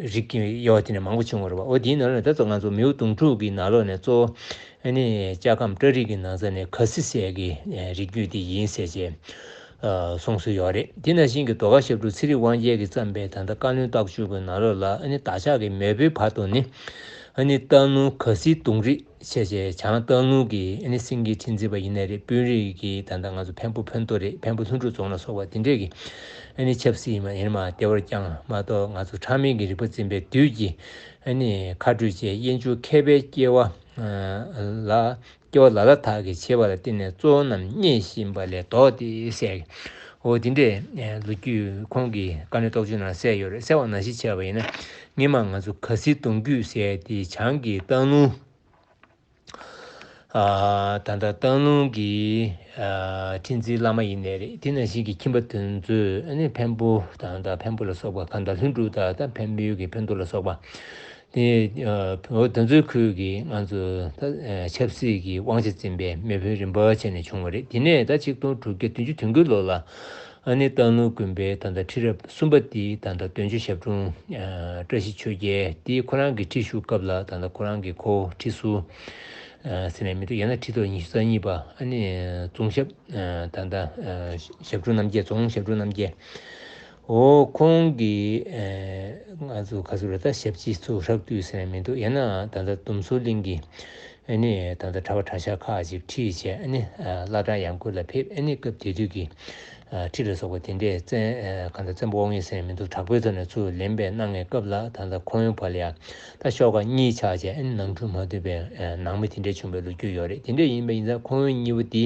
རིགས་ཀྱི་དབྱེ་བ་དེ་ནས་མང་པོ་བྱུང་བ་རེད་བ། འོ་དེའི་ནང་ལ་ད་ང་ཚོ་མིའུ་གདུང་དྲུག་གི་ནང་ལོགས་ནས་གཙོ་བོ་ཨ་ནི་ལྕགས་ཁམས་སྤྲ་རིགས་ཀྱི་ནང་ཚན་ནས་ག་སི་ཟེར་གྱི་རིགས་རྒྱུད་དེ་ཡིན་ཟེར་བྱས་གསུང་སྲོལ་ཡོད་རེད། དེ་ནང་བཞིན་གྱི་ཟློས་གར་ཞབས་དྲུང་ཚེ་རིང་དབང་རྒྱལ་གྱིས་བརྩམས་པའི་ད་ལྟ་བཀའ་བློན་རྟགས་བཅུ་གི་ནང་ལོགས་ལ་ཨ་ནི་བདག་ཅག་གི་མེས་པོའི་བར་དུ་ནི་ཨ་ནི་སྟག་ལུང་ག་སིའི་གདུང་རིགས་ཞེས་བྱས་བྱང་སྟག་ལུང་གི་ཨ་ནི་སེང་གེ་ཁྲི་འཛིན་པ་ཡིན་ནའི་རེད། དཔོན་རིགས་ཀྱི་ད་ལྟ་ང་ཚོ་འཕན་པོ་འཕན་ཏོ་རེད། འཕན་པོ་ལྷུན་གྲུབ་རྫོང་ལ་སོགས་པ་དེ་འདྲས་ཀྱི་ཨ་ནི་ཆབ་སྲིད་ཡིན་མ་ཡིན་མ་ལྟེ་བར་བསྐྱངས་མ་གཏོགས། ང་ཚོ་ཕྲ་མེན་གྱི་རིག་པ་འཛིན་པའི་དུས་ཀྱི་ཨ་ནི་མཁའ་འགྲོས་བཅས་དབྱེན་ཕྱུག་མཁས་པའི་སྐྱེ་བ་ལ་སྐྱེ་བ་ལ་ལ་དག་གིས་བྱེད་པ་ལ་བརྟེན་ནས་གཙོ་བོ་རྣམས་བརྙས་བཞིན་པ་ལས་ལྡོག་སྟེ་ཟེར། འོ་དེ་འདྲས་ལོ་རྒྱུས་ཁོང་གིས་བཀའ་བློན་རྟགས་བཅུ་ནང་གསལ་ཡོད་རེད། གསལ་བ་ནང་བཞིན་བྱས་པ་ཡིན་ན་སྔོན་མ་ང་ཚོ་ག་སིའི་གདུང་རྒྱུད་ཟེར་དེ་བྱང་གི་སྟག་ལུང་ད་ལྟ་སྟག་ལུང་གི་ཁྲི་འཛིན་བླ་མ་ཡིན་ནའི་རེད། དེ་ནང་བཞིན་གྱི་ཁྱིམ་པ་དེ་ཚོས་ཨ་ནི་འཕན་པོ་ད་ལྟ་འཕན་པོ་ལ་སོགས་པ་གང་ལྟར་ལྷུན་གྲུབ་དང་ད་འཕན་པོའི་གི་འཕན་ཏོ་ལ་སོགས་པ་དེ་འོ་དེ་ཚོའི་ཁུལ་གྱི་ང་ཚོ་ད་ཆབ་སྲིད་ཀྱི་དབང་ཆ་འཛིན་པའི་མེས་དཔོན་རིམ་པ་བྱས་ནས་བྱུང་བ་རེད། དེ་ནས་ད་ཆིག་སྟོང་དྲུག་བརྒྱ་བདུན་ཅུ་དོན་དགུའི་ལོ་ལ་ཨ་ནི་སྟག་ལུང་དགོན་པའི་ད་ལྟ་ཁྲི་རབས་གསུམ་པ་དེའི་ད་ལྟ་དོན་གཅོད་ཞབས་དྲུང་བཀྲ་ཤིས་ཆོས་རྒྱལ་དེ་ཁོ་རང་གི་ཁྲི་བཞུགས་སྐབས་ལ་ད་ལྟ་ཁོ་རང་གི་ཁོ་ཁྲི་ཟུར་ཟེར་ནས་མི་འདུག་ཡང་ན་ཁྲི་ཐོག་ཉི་ཤུ་རྩ་གཉིས་པ་ཨ་ནི་རྫོང་ཞབས་ད་ལྟ་ཞབས་དྲུང་རྣམ་རྒྱལ་རྫོང་ཞབས་དྲུང་རྣམ་རྒྱལ། འོ་ཁོང་གིས་ང་ཚོ་ག་ཚོད་རེད་ད་ཞབས་ཕྱི་ཚུར་ཧྲག་བསྡུས་ཟེར་ནས་མི་འདུག་ཡང་ན་ད་ལྟ་དུམ་སུ་གླིང་གི་ཨ་ནི་ད་ལྟ་གྲྭ་པ་གྲྭ་ཤག་ཁག་ཅིག་ཁྲིད་བྱས་ཨ་ནི་བླ་བྲང་ཡང་སྐོར་ལ་ཕེབས། ཨ་ནི་སྐབས་དེ་དུས་ཀྱི་ཁྲི་ལ་སོགས་པ་དེ་འདྲས་བཙན་གང་ལྟར་བཙན་པོ་དབང་ཡོད་ཟེར་ནས་མི་འདུག་དྲག་པོའི་ཐོག་ནས་ཚུར་ལེན་པའི་གནང་བའི་སྐབས་ལ་ད་ལྟ་ཁོང་ཡོད་པ་ལ་ཡང་ད་ཤོག་ཁག་གཉིས་ཆགས་བྱས་ཨ་ནི་ནང་འཁྲུག་མ་ཐུབ་པའི་ནང་མི་དེ་འདྲས་བྱུང་བའི་ལོ་རྒྱུས་ཡོད་རེད། དེ་འདྲས་ཡིན་པ་ཡིན་ཙང་ཁོང་ཡོད་གཉིས་པོ་དེ་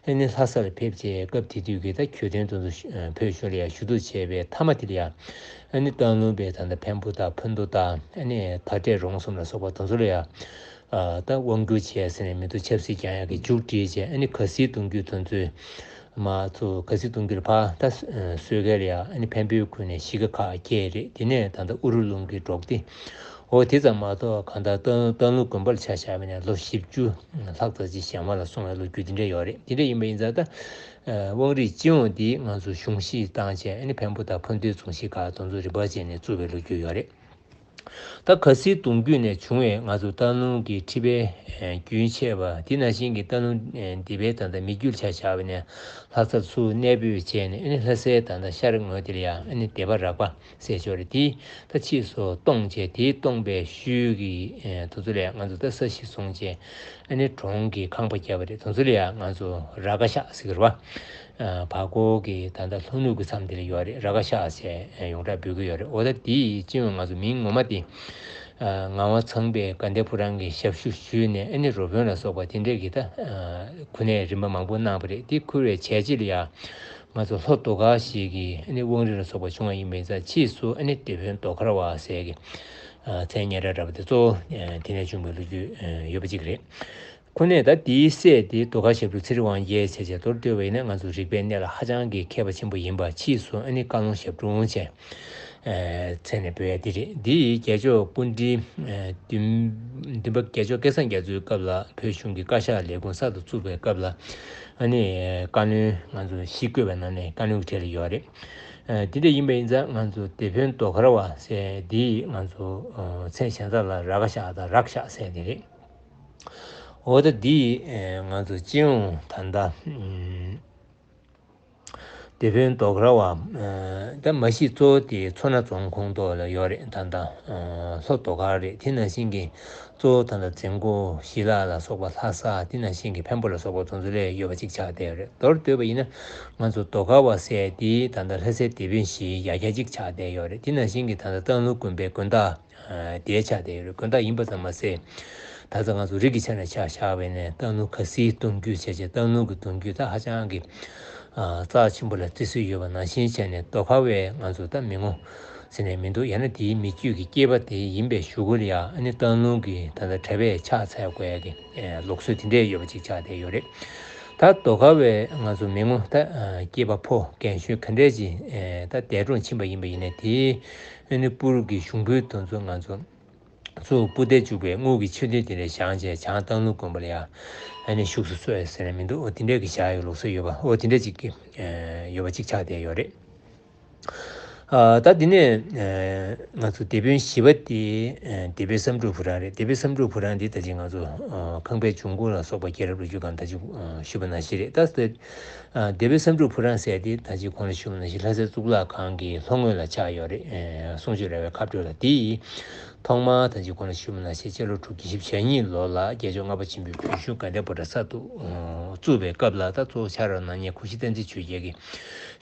ཨ་ནི་ལྷ་ས་ལ་ཕེབས་བྱས་སྐབས་དེ་དུས་ཀྱི་ད་གྱོད་དོན་དེ་ཚོ་བོད་གཞུང་ལ་ཡང་ཞུ་གཏུག་བྱས་པའི་མཐའ་མ་དེ་ལ་ཡང་ཨ་ནི་སྟག་ལུང་པའི་ད་ལྟ་འཕན་པོ་དང་ཕུན་རྡོ་དང་ཨ་ནི་ཐ་དྲེད་རོང་གསུམ་ལ་སོགས་པ་དེ་ཚོ་ལ་ཡང་ད་དབང་བསྒྱུར་བྱས་ཟེར་ནས་མི་འདུག་ཆབ་སྲིད་ཀྱང་ཡང་གི་མཇུག་སྒྲིལ་བྱས་ཨ་ནི་ག་སིའི་གདུང་རྒྱུད་དེ་ཚོས་མ་ཚུར་ག་སིའི་གདུང་རྒྱུད་ལ་ཕར་ད་སོས་ཀལ་ལ་ཡང་ཨ་ནི་འཕན་པོའི་ཁུལ་ནས་གཞིས་ཀ་ཁག་བརྒྱད་རེད། དེ་ནས་ད་ལྟ་ཨུ་རུ་ལུང་གི་འབྲོག་སྡེ། འོ་དེ་ཙམ་མ་གཏོགས་གང་ལྟར་སྟག་སྟག་ལུང་དགོན་པར་ཆ་བཞག་པ་ཡིན་ན་ལོ་བཞི་བཅུ་ལྷག་ཙམ་ཅིག་གཞན་དབང་ལ་སོང་བའི་ལོ་རྒྱུས་དེ་འདྲ་ཡོད་རེད། དེ་འདྲ་ཡིན་པ་ཡིན་ཙང་ད་དབང་རིས་སྤྱི་ཡོངས་འདི་ང་ཚོ་གཞུང་བཞེས་བཏང་བྱས་ཨ་ནི་འཕན་པོ་དང་ཕུན་རྡོའི་རྫོང་གཞིས་ཁག་དེ་ཚོ་རིམ་པ་བྱས་ནས་བཙུགས་པའི་ལོ་རྒྱུས་ཡོད་རེད། ད་ག་སིའི་གདུང་རྒྱུད་ནས་བྱུང་བའི་ང་ཚོ་སྟག་ལུང་གི་ཁྲི་པའི་རྒྱུན་ཆད་པ་དེ་ནང་བཞིན་གྱི་སྟག་ལུང་འདི་པའི་ད་ལྟ་མི་རྒྱུད་ཆ་བཞག་པ་ཡིན་ན་ལྷ་སར་ཚུར་གནས་སྤོས་བྱས་ནས་ཨ་ནི་ལྷ་སའི་ད་ལྟ་ཤར་ངོས་དེ་ལ་ཡང་ཨ་ནི་སྡེ་པ་རག་པ་ཟེར་ཆོག་རེད། དེ་ད་ཕྱིས་སུ་སྟོངས་བྱས་དེའི་སྟོངས་པའི་ཤུལ་གྱི་དེ་ཚོ་ལས་ང་ཚོ་ད་ས་གཞི་བཟུང་བྱས་ཨ་ནི་གྲོང་གི་ཁང་པ་བརྒྱབ་པ་རེད། དེ་ཚོ་ལ་ཡང་ང་ཚོ་ར་ཁ་ཤག་ཟེར་གི་རེད་བ། བར་སྐོར་གྱི་ད་ལྟ་ལྷོ་ནུབ་ཀྱི་མཚམས་དེ་ལ་ཡོད་རེད། ར་ཁ་ཤག་ཟེར་ཡོངས་གྲགས་འབོད་ཀྱི་ཡོད་རེད། འོ་ད་དེ་ཡི་སྤྱི་ཡོངས་ང་ཚོ་མིང་ངོ་མ་དེ་ངག་དབང་ཚངས་པས་དགའ་ལྡན་ཕོ་བྲང་གི་ཞབས་ཞུ་ཞུས་ནས་ཨ་ནི་རོལ་དཔོན་ལ་སོགས་པ་དེ་འདྲས་ཀྱི་ད་གོ་གནས་རིམ་པ་མང་པོ་གནང་བ་རེད། དེ་ཁུར་བའི་བྱས་རྗེས་ལ་ཡང་ང་ཚོ་ལྷོ་ཟློས་གར་ཞིག་གི་ཨ་ནི་དབང་རིས་ལ་སོགས་པ་བྱུང་བ་ཡིན་པ་ཡིན་ཙང་ཕྱིས་སུ་ཨ་ནི་དེད་དཔོན་ཟློས་གར་བ་ཟེར་གི་མཚན་སྙན་གྲགས་འདྲ་པོ་དེ་གཙོ་བོ་དེ་ནས་བྱུང་བའི་ལོ་རྒྱུས་ཡོད་པ་ཅིག་རེད། ཁོ་ནས་ད་དེའི་སྲས་དེ་ཟློས་གར་ཞབས་དྲུང་ཚེ་རིང་དབང་རྒྱལ་བྱས་བྱས་མདོར་བསྡུས་པ་ཡིན་ན་ང་ཚོ་རིག་པའི་གནས་ལ་ཧ་ཅང་གི་མཁས་པ་ཆེན་པོ་ཡིན་པ། ཕྱིས་སུ་ཨ་ནི་བཀའ་ལུང་ཞབས་དྲུང་བྱས་མཚན་ནས་འབོད་ཡ་དེ་རེད། འདི་ཡི་རྒྱལ་མཆོག་སྐུ་ཕྲེང་བདུན་བདུན་པ་རྒྱལ་མཆོག་སྐལ་བཟང་རྒྱ་མཚོའི་སྐབས་ལ་བོད་གཞུང་གི་བཀའ་ཤག་ལས་ཁུངས་གསར་དུ་བཙུགས་པའི་སྐབས་ལ་ཨ་ནི་བཀའ་བློན་ང་ཚོ་བཞི་བསྐོས་པའི་ནང་ནས་བཀའ་བློན་གྱི་གྲས་ལ་ཡོད་རེད། དེ་འདྲ་ཡིན་པ་ཡིན་ཙང་ང་ཚོ་དེད་དཔོན་ཟློས་གར་བ་ཟེར་འདི་ང་ཚོ་མཚན་གཞན་དག་ལ་ར་ཁ་ཤག་དང་རག་ཤག་ཟེར་དེ་རེད། འོ་ད་འདི་ང་ཚོ་སྤྱི་ཡོངས་ད་ལྟ་དེད་དཔོན་ཟློས་གར་བ་ད་མ་གཞི་གཙོ་བོ་དེ་མཚོ་སྣ་རྫོང་ཁོངས་གཏོགས་ལ་ཡོད་རེད། ད་ལྟ་ལྷོ་ཟློས་གར་རེད། དེ་ནང་བཞིན་གྱི་གཙོ་བོ་ད་ལྟ་བཙན་སྒོ་ཞི་ལ་ལ་སོགས་པ་ལྷ་ས་དེ་ནང་བཞིན་གྱི་འཕན་པོ་ལ་སོགས་པ་དེ་ཚོ་ལ་ཡོད་པ་ཅིག་ཆགས་བསྡད་ཡོད་རེད། མདོར་བསྡུས་པ་ཡིན་ན་ང་ཚོ་ཟློས་གར་བ་ཟེར་དེ་ད་ལྟ་ལྷ་སའི་དེད་དཔོན་བཞིའི་ཡ་གྱལ་ཅིག་ཆགས་བསྡད་ཡོད་རེད། དེ་ནང་བཞིན་གྱི་ད་ལྟ་སྟག་ལུང་དགོན་པའི་དགོན་བདག་དེ་ཆགས་བསྡད་ཡོད་རེད། དགོན་བདག་ཡིན་པ་ཙམ་མ་ཟད་ད་ལྟ་ང་ཚོ་རིགས་ཀྱི་ཆ་ནས་ཆ་བཞག་པ་ཡིན་ན་སྟག་ལུང་ག་སིའི་གདུང་རྒྱུད་བྱས་བྱས་སྟག་ལུང་གི་གདུང་རྒྱུད་ད་ཧ་ཅང་གི་རྩ་ཆེན་པོ་ལ་བརྩི་སྲོལ་ཡོད་པ་ནང་བཞིན་བྱས་ནས་ཟློས་གར་བས་ང་ཚོ་ད་མི་ངོ་ ཟེར་ནས་མི་འདུག་ཡང་ན་དེའི་མི་བཅུད་ཀྱི་སྐྱེས་པ་དེ་ཡིན་པའི་གཞུག་གུ་ལ་ཡང་ཨ་ནི་སྟག་ལུང་གི་ད་ལྟ་གྲྭ་པས་ཕྱག་འཚལ་དགོས་ཡ་གི་ལུགས་སྲོལ་དེ་འདྲས་ཡོད་པ་ཅིག་ཆགས་བསྡད་ཡོད་རེད། ད་རྡོ་དཀར་བས་ང་ཚོ་མི་ངོ་ད་སྐྱེས་པ་ཕོ་རྒན་གཞོན་ག་འདྲས་ཅིག་ད་འདས་གྲོངས་ཕྱིན་པ་ཡིན་པ་ཡིན་ནའི་དེའི་ཨ་ནི་སྤུར་གྱི་གཞུང་འབུལ་དེ་ཚོ་ང་ཚོ་གཙོ་བོ་སྤུར་ལྡེ་བཅུག་པའི་དངུལ་གྱི་མཆོད་རྟེན་དེ་འདྲས་བཞེངས་བྱས་བྱང་སྟག་ལུང་དགོན་པ་ལ་ཡང་ཨ་ནི་བཞུགས་སུ་གསོལ་ཟེར་ནས་མི་འདུག་འོ་དེ་འདྲས་ཀྱི་བཞག་ཡོད་ལུགས་སྲོལ་ཡོད་པ་འོ་དེ་འདྲས་ཅིག་གི་ཡོད་པ་ཅིག་ཆགས་བསྡད་ཡོད་རེད། ཨ་ད་འདི་ནས་ཨ་ང་ཚོ་དེད་དཔོན་བཞི་པ་དེ་ཨ་དེད་དཔོན་བསམ་འགྲུབ་བུ་རང་རེད། དེད་དཔོན་བསམ་འགྲུབ་བུ་རང་འདི་ད་ཅི་ང་ཚོ་ཨ་ཁང་པའི་འབྱུང་ཁུངས་ལ་སོགས་པ་རྒྱལ་རབས་ལོ་རྒྱུས་སྒང་ད་ཅི་ཨ་ཞུས་པ་ནང་བཞིན་རེད། ད་ཨ་དེད་དཔོན་བསམ་འགྲུབ་བུ་རང་ཟེར་དེ་ད་ཅི་གོང་ལ་ཞུས་པ་ནང་བཞིན་ལྷ་སའི་གཙུག་ལག་ཁང་གི་ལྷོ་ངོས་ལ་ཆགས་ཡོད་རེད། ཨ་གསུང་ཆོས་ར་བའི་ཁ་སྤྲོད་ལ་དེ་ཡིས་ཐོག་མར་ད་ཅི་གོང་ལ་ཞུས་པ་ནང་བཞིན་སྤྱི་ལོ་དྲུག་བརྒྱ་བཞི་བཅུ་ཞེ་གཉིས་ལོ་ལ་རྒྱལ་མཆོག་ལྔ་པ་ཆེན་པོའི་བོད་གཞུང་དགའ་ལྡན་ཕོ་བྲང་གསར་དུ་ཨ་བཙུགས་པའི་སྐབས་ལ་ད་གཙོ་བོ་ཕྱག་རོགས་གནང་མཁན་གོང་ཞུས་བསྟན་འཛིན་ཆོས་རྒྱལ་གྱི་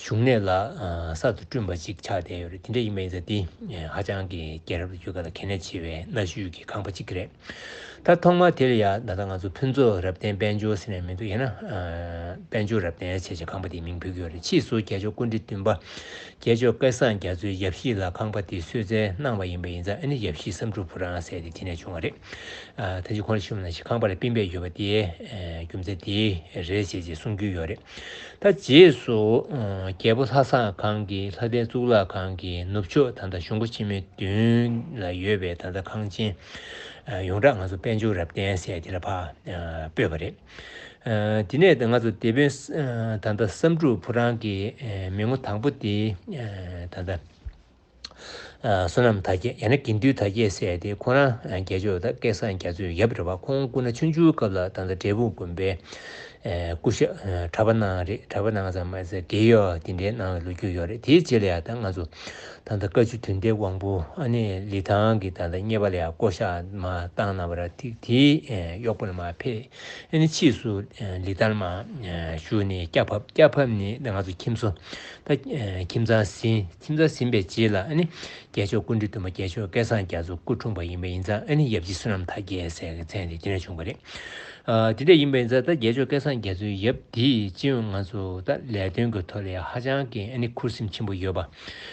བཞུགས་གནས་ལ་ཨ་གསར་དུ་བསྐྲུན་པ་ཅིག་ཆགས་བསྡད་ཡོད་རེད། དེ་འདྲ་ཡིན་པ་ཡིན་ཙང་འདི་ཧ་ཅང་གི་རྒྱལ་རབས་ལོ་རྒྱུས་སྒང་ལ་གལ་གནད་ཆེ་བའི་གནའ་ཤུལ་གྱི་ཁང་པ་ཅིག་རེད། ད་ཐོག་མར་དེ་ལ་ཡང་ད་ལྟ་ང་ཚོ་ཕུན་ཚོགས་རབ་བརྟན་དཔལ་འབྱོར་ཟེར་ནས་མི་འདུག་ཡང་ན་ཨ་དཔལ་འབྱོར་རབ་བརྟན་ཟེར་བྱས་ཁང་པ་དེའི་མིང་ཕུལ་གྱི་ཡོད་རེད། ཕྱིས་སུ་རྒྱལ་མཆོག་སྐུ་ཕྲེང་བདུན་པ་རྒྱལ་མཆོག་སྐལ་བཟང་རྒྱ་མཚོའི་ཡབ་གཞིས་ལ་ཁང་པ་དེ་གསོལ་སྩལ་གནང་བ་ཡིན་པ་ཡིན་ཙང་ཨ་ནི་ཡབ་གཞིས་བསམ་འགྲུབ་བུ་རང་ཟེར་དེ་དེ་ནས་བྱུང་བ་རེད། ཨ་ད་ཅི་གོང་ལ་ཞུས་པ་ནང་བཞིན་ཁང་པ་ལ་སྤེན་པ་ཡོད་པ་དེ་ཨ་རྒྱུ་མཚན་དེ་རེད་ཅེས་ཅེས་གསུང་རྒྱུ་ཡོད་རེད། ད་རྗེས་སུ་ཨ་རྒྱལ་པོ་ལྷ་བཟང་ཁང་གིས་ལྷ་ལྡན་གཙུག་ལག་ཁང་གི་ནུབ་ཕྱོགས་ད་ལྟ་གཞུང་སྒོ་ཆེན་མོའི་མདུན་ལ་ཡོད་པའི་ད་ལྟ་ཁང་ཆེན་ཨ་ཡོངས་གྲགས་ང་ཚོ་དཔལ་འབྱོར་རབ་བརྟན་ཟེར་དེ་ལ་ཕར་ཨ་སྤོས་པ་རེད། ཨ་དེ་ནས་ང་ཚོ་དེད་དཔོན་ཨ་ད་ལྟ་བསམ་འགྲུབ་བུ་རང་གི་ཨ་མི་ངོ་དང་པོ་དེ་ཨ་ད་ལྟ་ཨ་བསོད་ནམས་དར་རྒྱས་ཡང་ན་དགེ་འདུན་དར་རྒྱས་ཟེར་དེ་ཁོ་རང་ཨ་རྒྱལ་མཆོག་ད་སྐལ་བཟང་རྒྱ་མཚོའི་ཡབ་རེད་པ། ཁོང་སྐུ་ན་ཆུང་ཆུང་སྐབས་ལ་ད་ལྟ་འབྲས་སྤུངས་དགོན་པའི་ཨ་སྐུ་ཞབས་ཨ་གྲྭ་པ་གནང་རེད། གྲྭ་པ་གནང་ཙང་མ་ཟད་དགེ་སྦྱོར་དེ་འདྲའི་གནང་བའི་ལོ་རྒྱུས་ཡོད་རེད། དེའི་རྗེས་ལ་ཡང་ད་ང་ཚོ་ད་ལྟ་བཀའ་བརྒྱུད་དུས་འདས་དབང་པོ་ཨ་ནི་ལི་ཐང་གི་ད་ལྟ་གཉེར་པ་ལ་ཡང་བསྐོ་བཞག་མར་བཏང་གནང་བ་རེད། དེ་དེའི་ཨ་གཡོག་པོ་ལ་མར་ཕེབས། ཨ་ནི་ཕྱིས་སུ་ཨ་ལི་ཐང་མར་ཨ་བཞུགས་ནས་སྐྱ་ཕབ། སྐྱ་ཕབ་ནས་ད་ང་ཚོ་ཁྱིམ་སོ་ད་ཨ་ཁྱིམ་ཚང་ཟིན། ཁྱིམ་ཚང་ཟིན་པའི་རྗེས་ལ་ཨ་ནི་རྒྱལ་མཆོག་སྐུ་ཕྲེང་བདུན་པ་རྒྱལ་མཆོག་སྐལ་བཟང་རྒྱ་མཚོ་སྐུ་འཁྲུངས་པ་ཡིན་པ་ཡིན་ཙང་ཨ་ནི་ཡབ་གཞིས་བསོད་ནམས་དར་རྒྱས་ཟེར་གྱི་མཚན་དེ་དེ་ནས་བྱུང་བ་རེད། ཨ་དེ་འདྲ་ཡིན་པ་ཡིན་ཙང་ད་རྒྱལ་མཆོག་སྐལ་བཟང་རྒྱ་མཚོའི་ཡབ་དེ་ཡི་སྤྱི་ཡོངས་ང་ཚོ་ད་ལས་དོན་གྱི་ཐོག་ལ་ཧ་ཅང་གི་ཨ་ནི་ཁུར་སེམས་ཆེན་པོ་ཡོད་པ།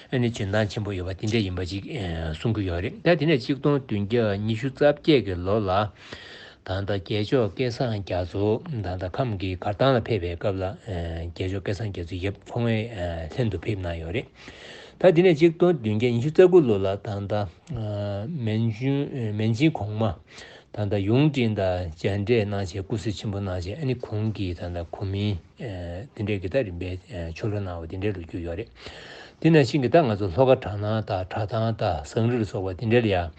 ཨ་ནི་འཇོན་ཐང་ཆེན་པོ་ཡོད་པ་དེ་འདྲ་ཡིན་པ་ཅིག་ཨ་གསུང་གི་ཡོད་རེད། ད་དེ་ནས་གཅིག་སྟོང་བདུན་བརྒྱ་ཉི་ཤུ་རྩ་བརྒྱད་ཀྱི་ལོ་ལ་ད་ལྟ་རྒྱལ་མཆོག་སྐལ་བཟང་རྒྱ་མཚོ་ད་ལྟ་ཁམས་ཀྱི་མགར་ཐང་ལ་ཕེབས་པའི་སྐབས་ལ་ཨ་རྒྱལ་མཆོག་སྐལ་བཟང་རྒྱ་མཚོའི་ཡབ་ཁོང་ཨ་ལྷན་དུ་ཕེབས་གནང་ཡོད་རེད། ད་དེ་ནས་གཅིག་སྟོང་བདུན་བརྒྱ་ཉི་ཤུ་རྩ་དགུ་ལོ་ལ་ད་ལྟ་ཨ་མན་ཇུ་ཨ་མན་ཇུའི་གོང་མ་ད་ལྟ་ཡུང་ཀྲིན་དང་མཇལ་འཕྲད་གནང་བྱས་སྐུ་གཟུགས་ཆེན་པོ་གནང་བྱས་ཨ་ནི་ཁོང་གིས་ད་ལྟ་གོ་མིན་ཨ་དེ་འདྲས་ཀྱི་ད་རིམ་པས་ཨ་ཆོ་ལོ་གནང་བ་དེ་འདྲའི་ལོ་རྒྱུས་ཡོད་རེད། དེ་ནང་བཞིན་གྱི་ད་ང་ཚོ་ལྷོ་ཁ་གྲྭ་ནང་དང་གྲྭ་ཐང་དང་ཟངས་རི་ལ་སོགས་པ་དེ་འདྲ་ལ་ཡང་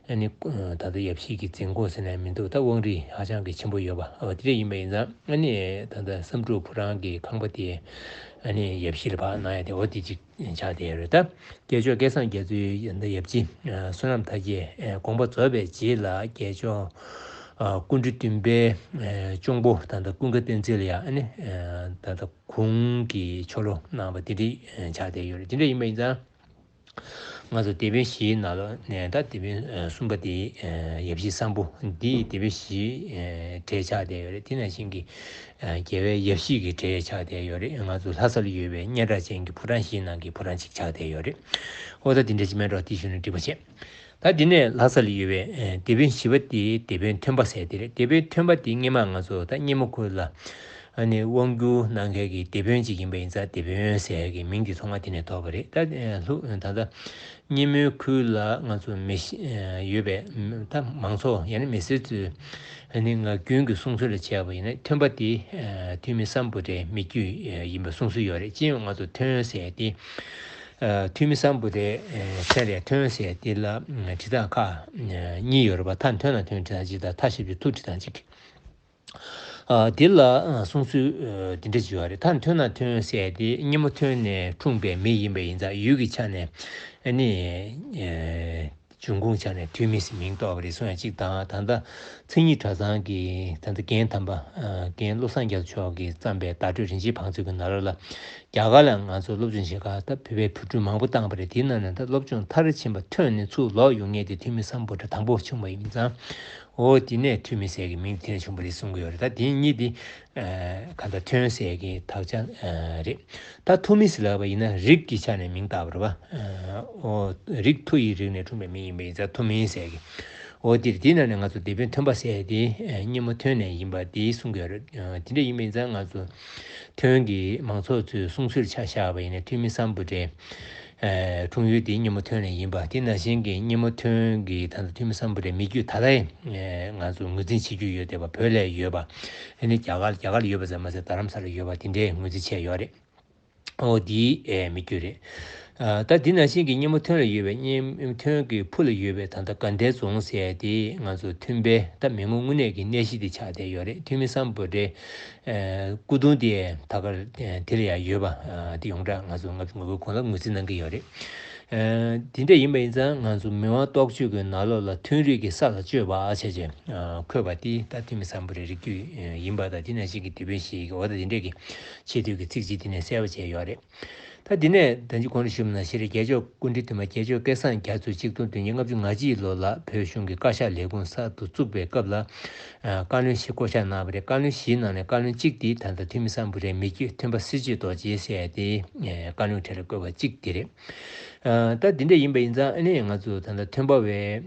ཨ་ནི་ད་ལྟ་ཡབ་གཞིས་ཀྱི་འཛིན་ཁོངས་ཟེར་ནས་མི་འདུག་ད་དབང་རིས་ཧ་ཅང་གི་ཆེན་པོ་ཡོད་པ་ཨ་དེ་འདྲ་ཡིན་པ་ཡིན་ཙང་ཨ་ནི་ད་ལྟ་བསམ་འགྲུབ་བུ་རང་གི་ཁང་པ་དེ་ཨ་ནི་ཡབ་གཞིས་ལ་ཕར་གནང་ཡ་དེ་འོ་དེ་གཅིག་ཆགས་བསྡད་ཡོད་རེད། ད་རྒྱལ་མཆོག་སྐལ་བཟང་རྒྱ་མཚོའི་ཡབ་གཞིས་བསོད་ནམས་དར་རྒྱས་དགོངས་པ་རྫོགས་པའི་རྗེས་ལ་རྒྱལ་མཆོག་སྐུ་ཕྲེང་བདུན་པའི་གཅུང་པོ་ད་ལྟ་ཀུན་དགའ་བསྟན་འཛིན་ལ་ཡང་ཨ་ནི་ད་ལྟ་གུང་གི་ཆོ་ལོ་གནང་བ་དེ་འདྲ་ཆགས་བསྡད་ཡོད་རེད། དེ་འདྲ་ཡིན་པ་ཡིན་ཙང་ང་ཚོ་དེད་དཔོན་བཞིའི་ནང་ལོགས་ནས་ད་དེད་དཔོན་གསུམ་པ་དེ་ཡབ་གཞིས་བཟང་པོ་འདི་དེད་དཔོན་བཞིའི་གྲས་ཆགས་བསྡད་ཡོད་རེད། དེ་ནང་བཞིན་གྱི་རྒྱལ་བའི་ཡབ་གཞིས་ཀྱི་གྲས་ཆགས་བསྡད་ཡོད་རེད། ང་ཚོ་ལྷ་ས་ལ་ཡོད་པའི་སྙན་གྲགས་ཅན་གྱི་བུ་རམ་བཞིའི་ནང་གི་བུ་རམ་ཅིག་ཆགས་བསྡད་ཡོད་རེད། ཨོ་ད་དེ་འདྲ་ཅིག་མེད་འགྲོ་དེ་ཞུ་ན་འགྲིག་པ་བྱས། ད་དེ་ནས་ལྷ་ས་ལ་ཡོད་པའི་ཨ་དེད་དཔོན་བཞི་པ་དེ་དེད་དཔོན་ཐོན་པ་ཟེར་དེ་རེད། དེད་དཔོན་ཐོན་པ་དེ་སྔོན་མ་ང་ཚོ་ད་སྙེ་མོ་ཁུལ་ལ་ཨ་ནི་དབང་བསྒྱུར་གནང་མཁན་གྱི་དེད་དཔོན་ཅིག་ཡིན་པ་ཡིན་ཙང་དེད་དཔོན་ཟེར་གྱི་མིང་དེ་ཐོག་མ་དེ་ནས་ཐོགས་པ་རེད། ད་ལྷུ་ད་ལྟ་སྙེ་མོའི་ཁུལ་ལ་ང་ཚོ་མི་ཤི་ཡོད་པའི་ད་མང་ཚོགས་ཡང་ན་མི་སེར་ཚོས་ཨ་ནི་ང་རྒྱུན་གྱི་གསུང་སྲོལ་ལ་བྱས་པ་ཡིན་ན་ཐོན་པ་དེ་ཐོན་མི་སམ་བྷོ་ཊའི་མི་རྒྱུད་ཡིན་པའི་གསུང་སྲོལ་ཡོད་རེད། སྤྱི་ཡོངས་ང་ཚོ་ཐོན་ཟེར་དེ། ཨ་ཐོན་མི་སམ་བྷོ་ཊའི་ཨ་མཚན་རེད། ཐོན་ཟེར་དེ་ལ་ཨ་བྲིས་སྟངས་ཁག་ཨ་གཉིས་ཡོད་རེད་པ། མཐའ་ཐོན་ན་ཐོན་བྲིས་སྟངས་གཅིག་དང་མཐའ་ཞབས་ཀྱུ་ཐུ་བྲིས་སྟངས་གཅིག་ཨ་དེ་ལ་ཨ་གསུང་ཚུལ་ཨ་དེ་འདྲ་ཅིག་ཡོད་རེད། མཐའ་ཐོན་ན་ཐོན་ཟེར་དེ་སྙེ་མོ་ཐོན་ནས་འཁྲུངས་པའི་མི་ཡིན་པ་ཡིན་ཙང་ཡུལ་གྱི་ཆ་ནས་ཨ་ནི་ཨ་འབྱུང་ཁུངས་ཆ་ནས་ཐོན་མི་ཟེར་མིང་བཏགས་པ་རེད་གསུང་ཡ་གཅིག་དང་། ད་ལྟ་མཚན་ཉིད་གྲྭ་ཚང་གི་ད་ལྟ་རྒན་དམ་པ་ཨ་རྒན་བློ་བཟང་རྒྱ་མཚོ་མཆོག་གིས་བརྩམས་པའི་བརྡ་སྤྲོད་རིན་ཆེན་བང་མཛོད་ཀྱི་ནང་ལོགས་ལ་རྒྱ་གར་ལ་ང་ཚོ་སློབ་སྦྱོང་བྱེད་ག་ད་བོད་པའི་བོད་ཕྲུག་མང་པོ་བཏང་པ་རེད། དེའི་ནང་ནས་ད་སློབ་སྦྱོང་མཐར་ཕྱིན་པ་ཐོན་ནས་ཚུར་ལོག་ཡོང་མཁན་དེ་ཐོན་མི་སམ་བྷོ་ཊ་དང་པོ་བྱུང་བ་ཡིན་ཙང་ འོ་དེ་ནས་ཐུ་མི་ཟེར་གྱི་མིང་དེ་ནས་བྱུང་བ་རེད་གསུང་གི་ཡོད་རེད། ད་དེ་གཉིས་དེ་ག་ད་ཐོན་ཟེར་གྱི་དག་ཆ་རེད། ད་ཐུ་མི་ཟེར་ལབ་པ་ཡིན་ན་རིགས་ཀྱི་ཆ་ནས་མིང་བཏགས་པ་རེད་པ། འོ་རིགས་ཐུ་ཡི་རིགས་ནས་འཁྲུངས་པའི་མིང་ཡིན་པ་ཡིན་ཙང་ཐུ་མི་ཟེར་གྱི། འོ་དེ་རེད། དེ་ནང་ནས་ང་ཚོ་དེད་དཔོན་ཐོན་པ་ཟེར་དེ་སྙེ་མོ་ཐོན་ནས་ཡིན་པ་དེ་གསུང་གི་ཡོད་རེད། དེ་འདྲ་ཡིན་པ་ཡིན་ཙང་ང་ཚོ་ཐོན་གྱི་མང་ཚོགས་ཚོས་གསུང་སྲོལ་ཆ་བཞག་པ་ཡིན་ན་ཐོན་མི་སམ་བྷོ་ཊའི་འཁྲུངས་ཡུལ་དེ་སྙེ་མོ་ཐོན་ནས་ཡིན་པ། དེ་ནང་བཞིན་གྱི་སྙེ་མོ་ཐོན་གྱི་ད་ལྟ་ཐོན་མི་སམ་བྷོ་ཊའི་མི་རྒྱུད་ད་ལྟ་ང་ཚོ་ངོས་འཛིན་བྱེད་རྒྱུ་ཡོད་བསྡད་པ། བོད་ལ་ཡོད་པ། ཨ་ནི་རྒྱ་གར་རྒྱ་གར་ལ་ཡོད་པ་ཙམ་མ་ཟད་རྡ་རམ་ས་ལ་ཡོད་པ་དེ་འདྲའི་ངོས་འཛིན་བྱས་ཡོད་རེད། འོ་དེའི་མི་རྒྱུད་རེད། ད་དེ་ནང་བཞིན་གྱི་སྙེ་མོ་ཐོན་ལ་ཡོད་པའི་སྙེ་མོ་ཐོན་གྱི་ཕུ་ལ་ཡོད་པའི་ད་ལྟ་དགའ་ལྡན་རྫོང་ཟེར་ཡ་དེ་ང་ཚོ་ཐོན་པའི་ད་མི་ངོ་དངོས་གནས་ཀྱི་གནས་གཞི་དེ་ཆགས་བསྡད་ཡོད་རེད། ཐོན་མི་སམ་བྷོ་ཊའི་སྐུ་གདུང་དེ་ད་གར་དེ་ལ་ཡང་ཡོད་པ་དེ་ཡོངས་གྲགས་ང་ཚོ་ལྔ་བཅུ་ང་དགུའི་གོང་ལ་ངོས་འཛིན་གནང་གི་ཡོད་རེད། དེ་འདྲ་ཡིན་པ་ཡིན་ཙང་ང་ཚོ་མི་དབང་རྟོགས་བརྗོད་ཀྱི་ནང་ལོགས་ལ་ཐོན་རིགས་ཀྱི་ས་ལ་སྤྱོད་པ་ཞེས་བྱས་འཁོད་པ་དེ་ད་ཐོན་མི་སམ་བྷོ་ཊའི་རིགས་རྒྱུད་ཡིན་པ་དང་། དེ་ནང་བཞིན་གྱི་དེད་དཔོན་ཞིག་གི་འོ་ད་དེ་འདྲས་ཀྱི་ཆེ་བསྟོད་ཀྱི་ཚིག་ཅིག་དེ་ནས་གསལ་པོ་བྱས་ཡོད་རེད། ད་དེ་ནས་ད་ཅི་གོང་དུ་ཞུས་པ་ནང་བཞིན་རེད། རྒྱལ་མཆོག་སྐུ་ཕྲེང་བདུན་པ་རྒྱལ་མཆོག་སྐལ་བཟང་རྒྱ་མཚོས་ཆིག་སྟོང་བདུན་བརྒྱ་ལྔ་བཅུ་ང་གཅིག་ལོ་ལ་བོད་གཞུང་གི་བཀའ་ཤག་ལས་ཁུངས་གསར་དུ་བཙུགས་པའི་སྐབས་ལ། བཀའ་བློན་བཞི་བསྐོ་བཞག་གནང་བ་རེད། བཀའ་བློན་བཞིའི་ནང་ནས་བཀའ་བློན་གཅིག་དེ་ད་ལྟ་ཐོན་མི་སམ་བྷོ་ཊའི་མི་རྒྱུད་ཐོན་པ་སྲིད་བྱུས་རྡོ་རྗེ་ཟེར་ཡ་དེ་བཀའ་བློན་གྲལ་ལ་བསྐོས་པ་གཅིག་དེ་རེད། ད་དེ་འདྲ་ཡིན་པ་ཡིན་ཙང་ཨ་ནི་ང་ཚོ་ད་ལྟ་ཐོན་པ་བའི་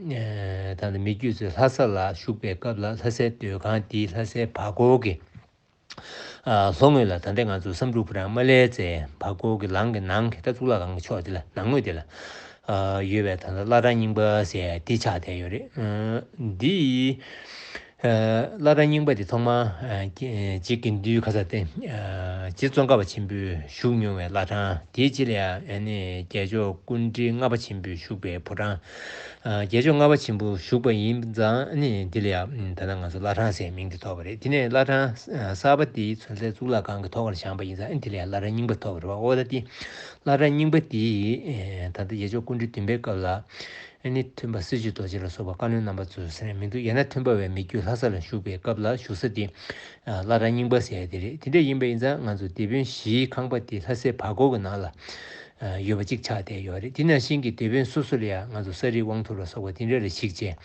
ད་ལྟ་མི་རྒྱུད་ཚོས་ལྷ་ས་ལ་བཞུགས་པའི་སྐབས་ལ་ལྷ་སའི་སྡོད་ཁང་དེ་ལྷ་སའི་བར་སྐོར་གྱི་ལྷོ་ངོས་ལ་ད་ལྟ་ང་ཚོ་བསམ་འགྲུབ་ཕོ་བྲང་དམར་ལྷའི་རྩེ་བར་སྐོར་གྱི་ལམ་གྱི་ནང་གི་ད་གཙུག་ལག་ཁང་གི་ཕྱོགས་དེ་ལ་ནང་ངོས་དེ་ལ་ཡོད་པའི་ད་ལྟ་བླ་བྲང་རྙིང་པ་ཟེར་དེ་ཆགས་བསྡད་ཡོད་རེད། འདི་བླ་བྲང་རྙིང་པ་དེ་ཐོག་མ་རྗེ་དགེ་འདུན་ཁ་ས་དེ་རྗེ་ཙོང་ཁ་པ་ཆེན་པོས་བཞུགས་མྱོང་བའི་བླ་བྲང་དེའི་རྗེས་ལ་ཡང་རྒྱལ་མཆོག་སྐུ་ཕྲེང་ལྔ་པ་ཆེན་པོས་བཞུགས་པའི་ཕོ་བྲང་། རྒྱལ་མཆོག་ལྔ་པ་ཆེན་པོ་བཞུགས་པ་ཡིན་ཙང་ཨ་ནི་འདི་ལ་ཡང་ད་ལྟ་ང་ཚོ་བླ་བྲང་ཟེར་མིང་དེ་ཐོགས་པ་རེད། དེ་ནས་བླ་བྲང་གསར་པ་དེ་ཚོན་ཚལ་གཙུག་ལག་ཁང་གི་ཐོག་ཁར་བཞེངས་པ་ཡིན་ཙང་ཨ་ནི་འདི་ལ་ཡང་བླ་བྲང་རྙིང་པ་ཐོགས་པ་རེད་པ། འོ་ད་དེ་བླ་བྲང་རྙིང་པ་དེ་ད་ལྟ་རྒྱལ་མཆོག་སྐུ་ཕྲེང་བདུན་པའི་སྐབས་ལ་ཨ་ནི་ཐོན་པ་སྲིད་བྱུས་རྡོ་རྗེ་ལ་སོགས་པ་བཀའ་བློན་རྣམ་པ་ཚོ་ཟེར་ནས་མི་འདུག་ཡང་ན་ཐོན་པ་བའི་མི་རྒྱུད་ལྷ་ས་ལ་བཞུགས་པའི་སྐབས་ལ་བཞུགས་ས་དེ་བླ་བྲང་རྙིང་པ་ཟེར་ཡ་དེ་རེད། དེ་འདྲ་ཡིན་པ་ཡིན་ཙང་ང་ཚོ་དེད་དཔོན་བཞིའི་ཁང་པ་དེ་ལྷ་སའི་བར་སྐོར་གྱི་ནང་ལ། ཡོད་པ་གཅིག་ཆགས་བསྡད་ཡོད་རེད། དེ་ནང་བཞིན་གྱི་དེད་དཔོན་སོ་སོ་ལ་ཡང་ང་ཚོ་ས་རིགས་དབང་ཐུབ་ལ་སོགས་པ་དེ་འདྲ་ལ་གཞིགས་བྱས།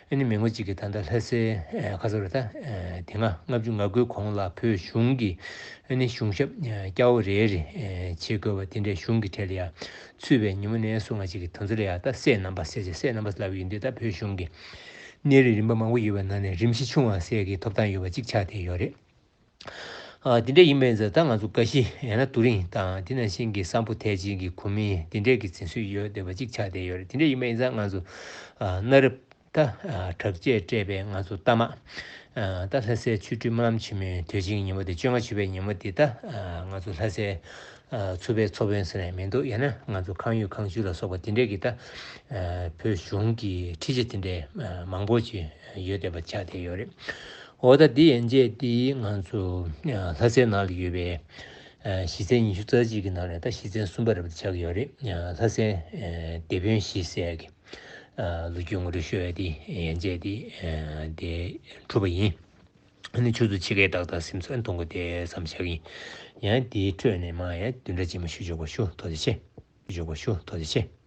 ཨ་ནི་མི་ངོ་གཅིག་གིས་ད་ལྟ་ལྷ་སའི་ཁ་སོ་རེད་ད། དེ་སྔ་ལྔ་བཅུ་ང་དགུའི་གོང་ལ་བོད་གཞུང་གི་ཨ་ནི་གཞུང་ཞབས་སྐྱ་བོ་རེ་རེ་བྱེད་དགོས་པ་དེ་འདྲའི་གཞུང་གི་གྲལ་ལ་ཡང་ཚུད་པའི་ཉིན་མོ་ནས་བཟུང་ང་གཅིག་གི་དོན་ཚོ་ལ་ཡང་ད་སྲས་རྣམ་པ་ཟེར་བྱས་སྲས་རྣམ་པ་ལབ་ཡོད་འདུག་ད་བོད་གཞུང་གི་གནས་རིམ་རིམ་པ་མང་པོ་ཡོད་པའི་ནང་ནས་རིམ་བཞི་ཆུང་བ་ཟེར་གྱི་ཐོབ་ཐང་ཡོད་པ་གཅིག་ཆགས་བསྡད་ཡོད་རེད། ཨ་དེ་འདྲ་ཡིན་པ་ཡིན་ཙང་ད་ང་ཚོ་དགའ་བཞི་ཡང་ན་རྡོ་རིང་དང་དེ་ནང་བཞིན་གྱི་བསམ་ཕོ་ཐལ་ཆེན་གྱི་གོ་མིང་དེ་འདྲས་ཀྱི་འཛིན་སྲོལ་ཡོད་བསྡད་པ་གཅིག་ཆགས་བསྡད་ཡོད་རེད། དེ་འདྲ་ཡིན་པ་ཡིན་ཙང་ང་ཚོ་ཨ་གནའ་རབས་ད་ཨ་གྲགས་ཆེ་སྤྲས་པའི་ང་ཚོ་རྟ་དམག་ཨ་ད་ལྷ་སའི་ཆོས་སྒྲོན་སྨོན་ལམ་ཆེན་མོའི་དུས་ཆེན་གྱི་ཉིན་མོ་དེ་བཅོ་ལྔ་བཅུ་པའི་ཉིན་མོ་དེ་ད་ཨ་ང་ཚོ་ལྷ་སའི་ཨ་ཚོ་པའི་ཚོ་དཔོན་ཟེར་ནས་མི་འདུག་ཡང་ན་ང་ཚོ་ཁང་ཡུལ་ཁང་བཅུ་ལ་སོགས་པ་དེ་འདྲས་ཀྱི་ད་ཨ་བོད་གཞུང་གི་ཁྲི་ཆེ་དེ་འདྲས་ཨ་མང་པོ་ཅིག་ཡོད་བསྡད་པ་ཆགས་བསྡད་ཡོད་རེད། འོ་ད་འདི་ཡན་ཆད་འདི་ང་ཚོ་ལྷ་སའི་ནང་ལ་ཡོད་པའི་གཞི་རྩའི་ཉི་ཤུ་རྩ་གཅིག་གི་ནང་ནས་ད་གཞི་རྩའི་གསུམ་པ་རབ་ཏུ་ཆགས་ཀྱི་ཡོད་རེད། ལྷ་སའི་དེད་དཔོན་བཞི་ཟེར་གྱི་ལོ་རྒྱུས་ངོ་སྤྲོད་ཞུ་ཡ་འདི་ཡན་ཆད་འདི་འདི་གྲུབ་པ་ཡིན། ཨ་ནི་ཆུ་ཚོད་ཕྱེད་ཀའི་ཏག་ཏག་ཟིན་ཚོད་གཏོང་གི་དེ་བསམ་བཞག་ཡིན། ཡང་འདིའི་ཁྲོད་ནས་མ་ཡང་བདུན་ཕྲག་རྗེས་མ་ཞུ་ཆོག་པ་ཞུ། ཐུགས་རྗེ་ཆེ། ཞུ་ཆོག་པ་ཞུ། ཐུགས་རྗེ་ཆེ།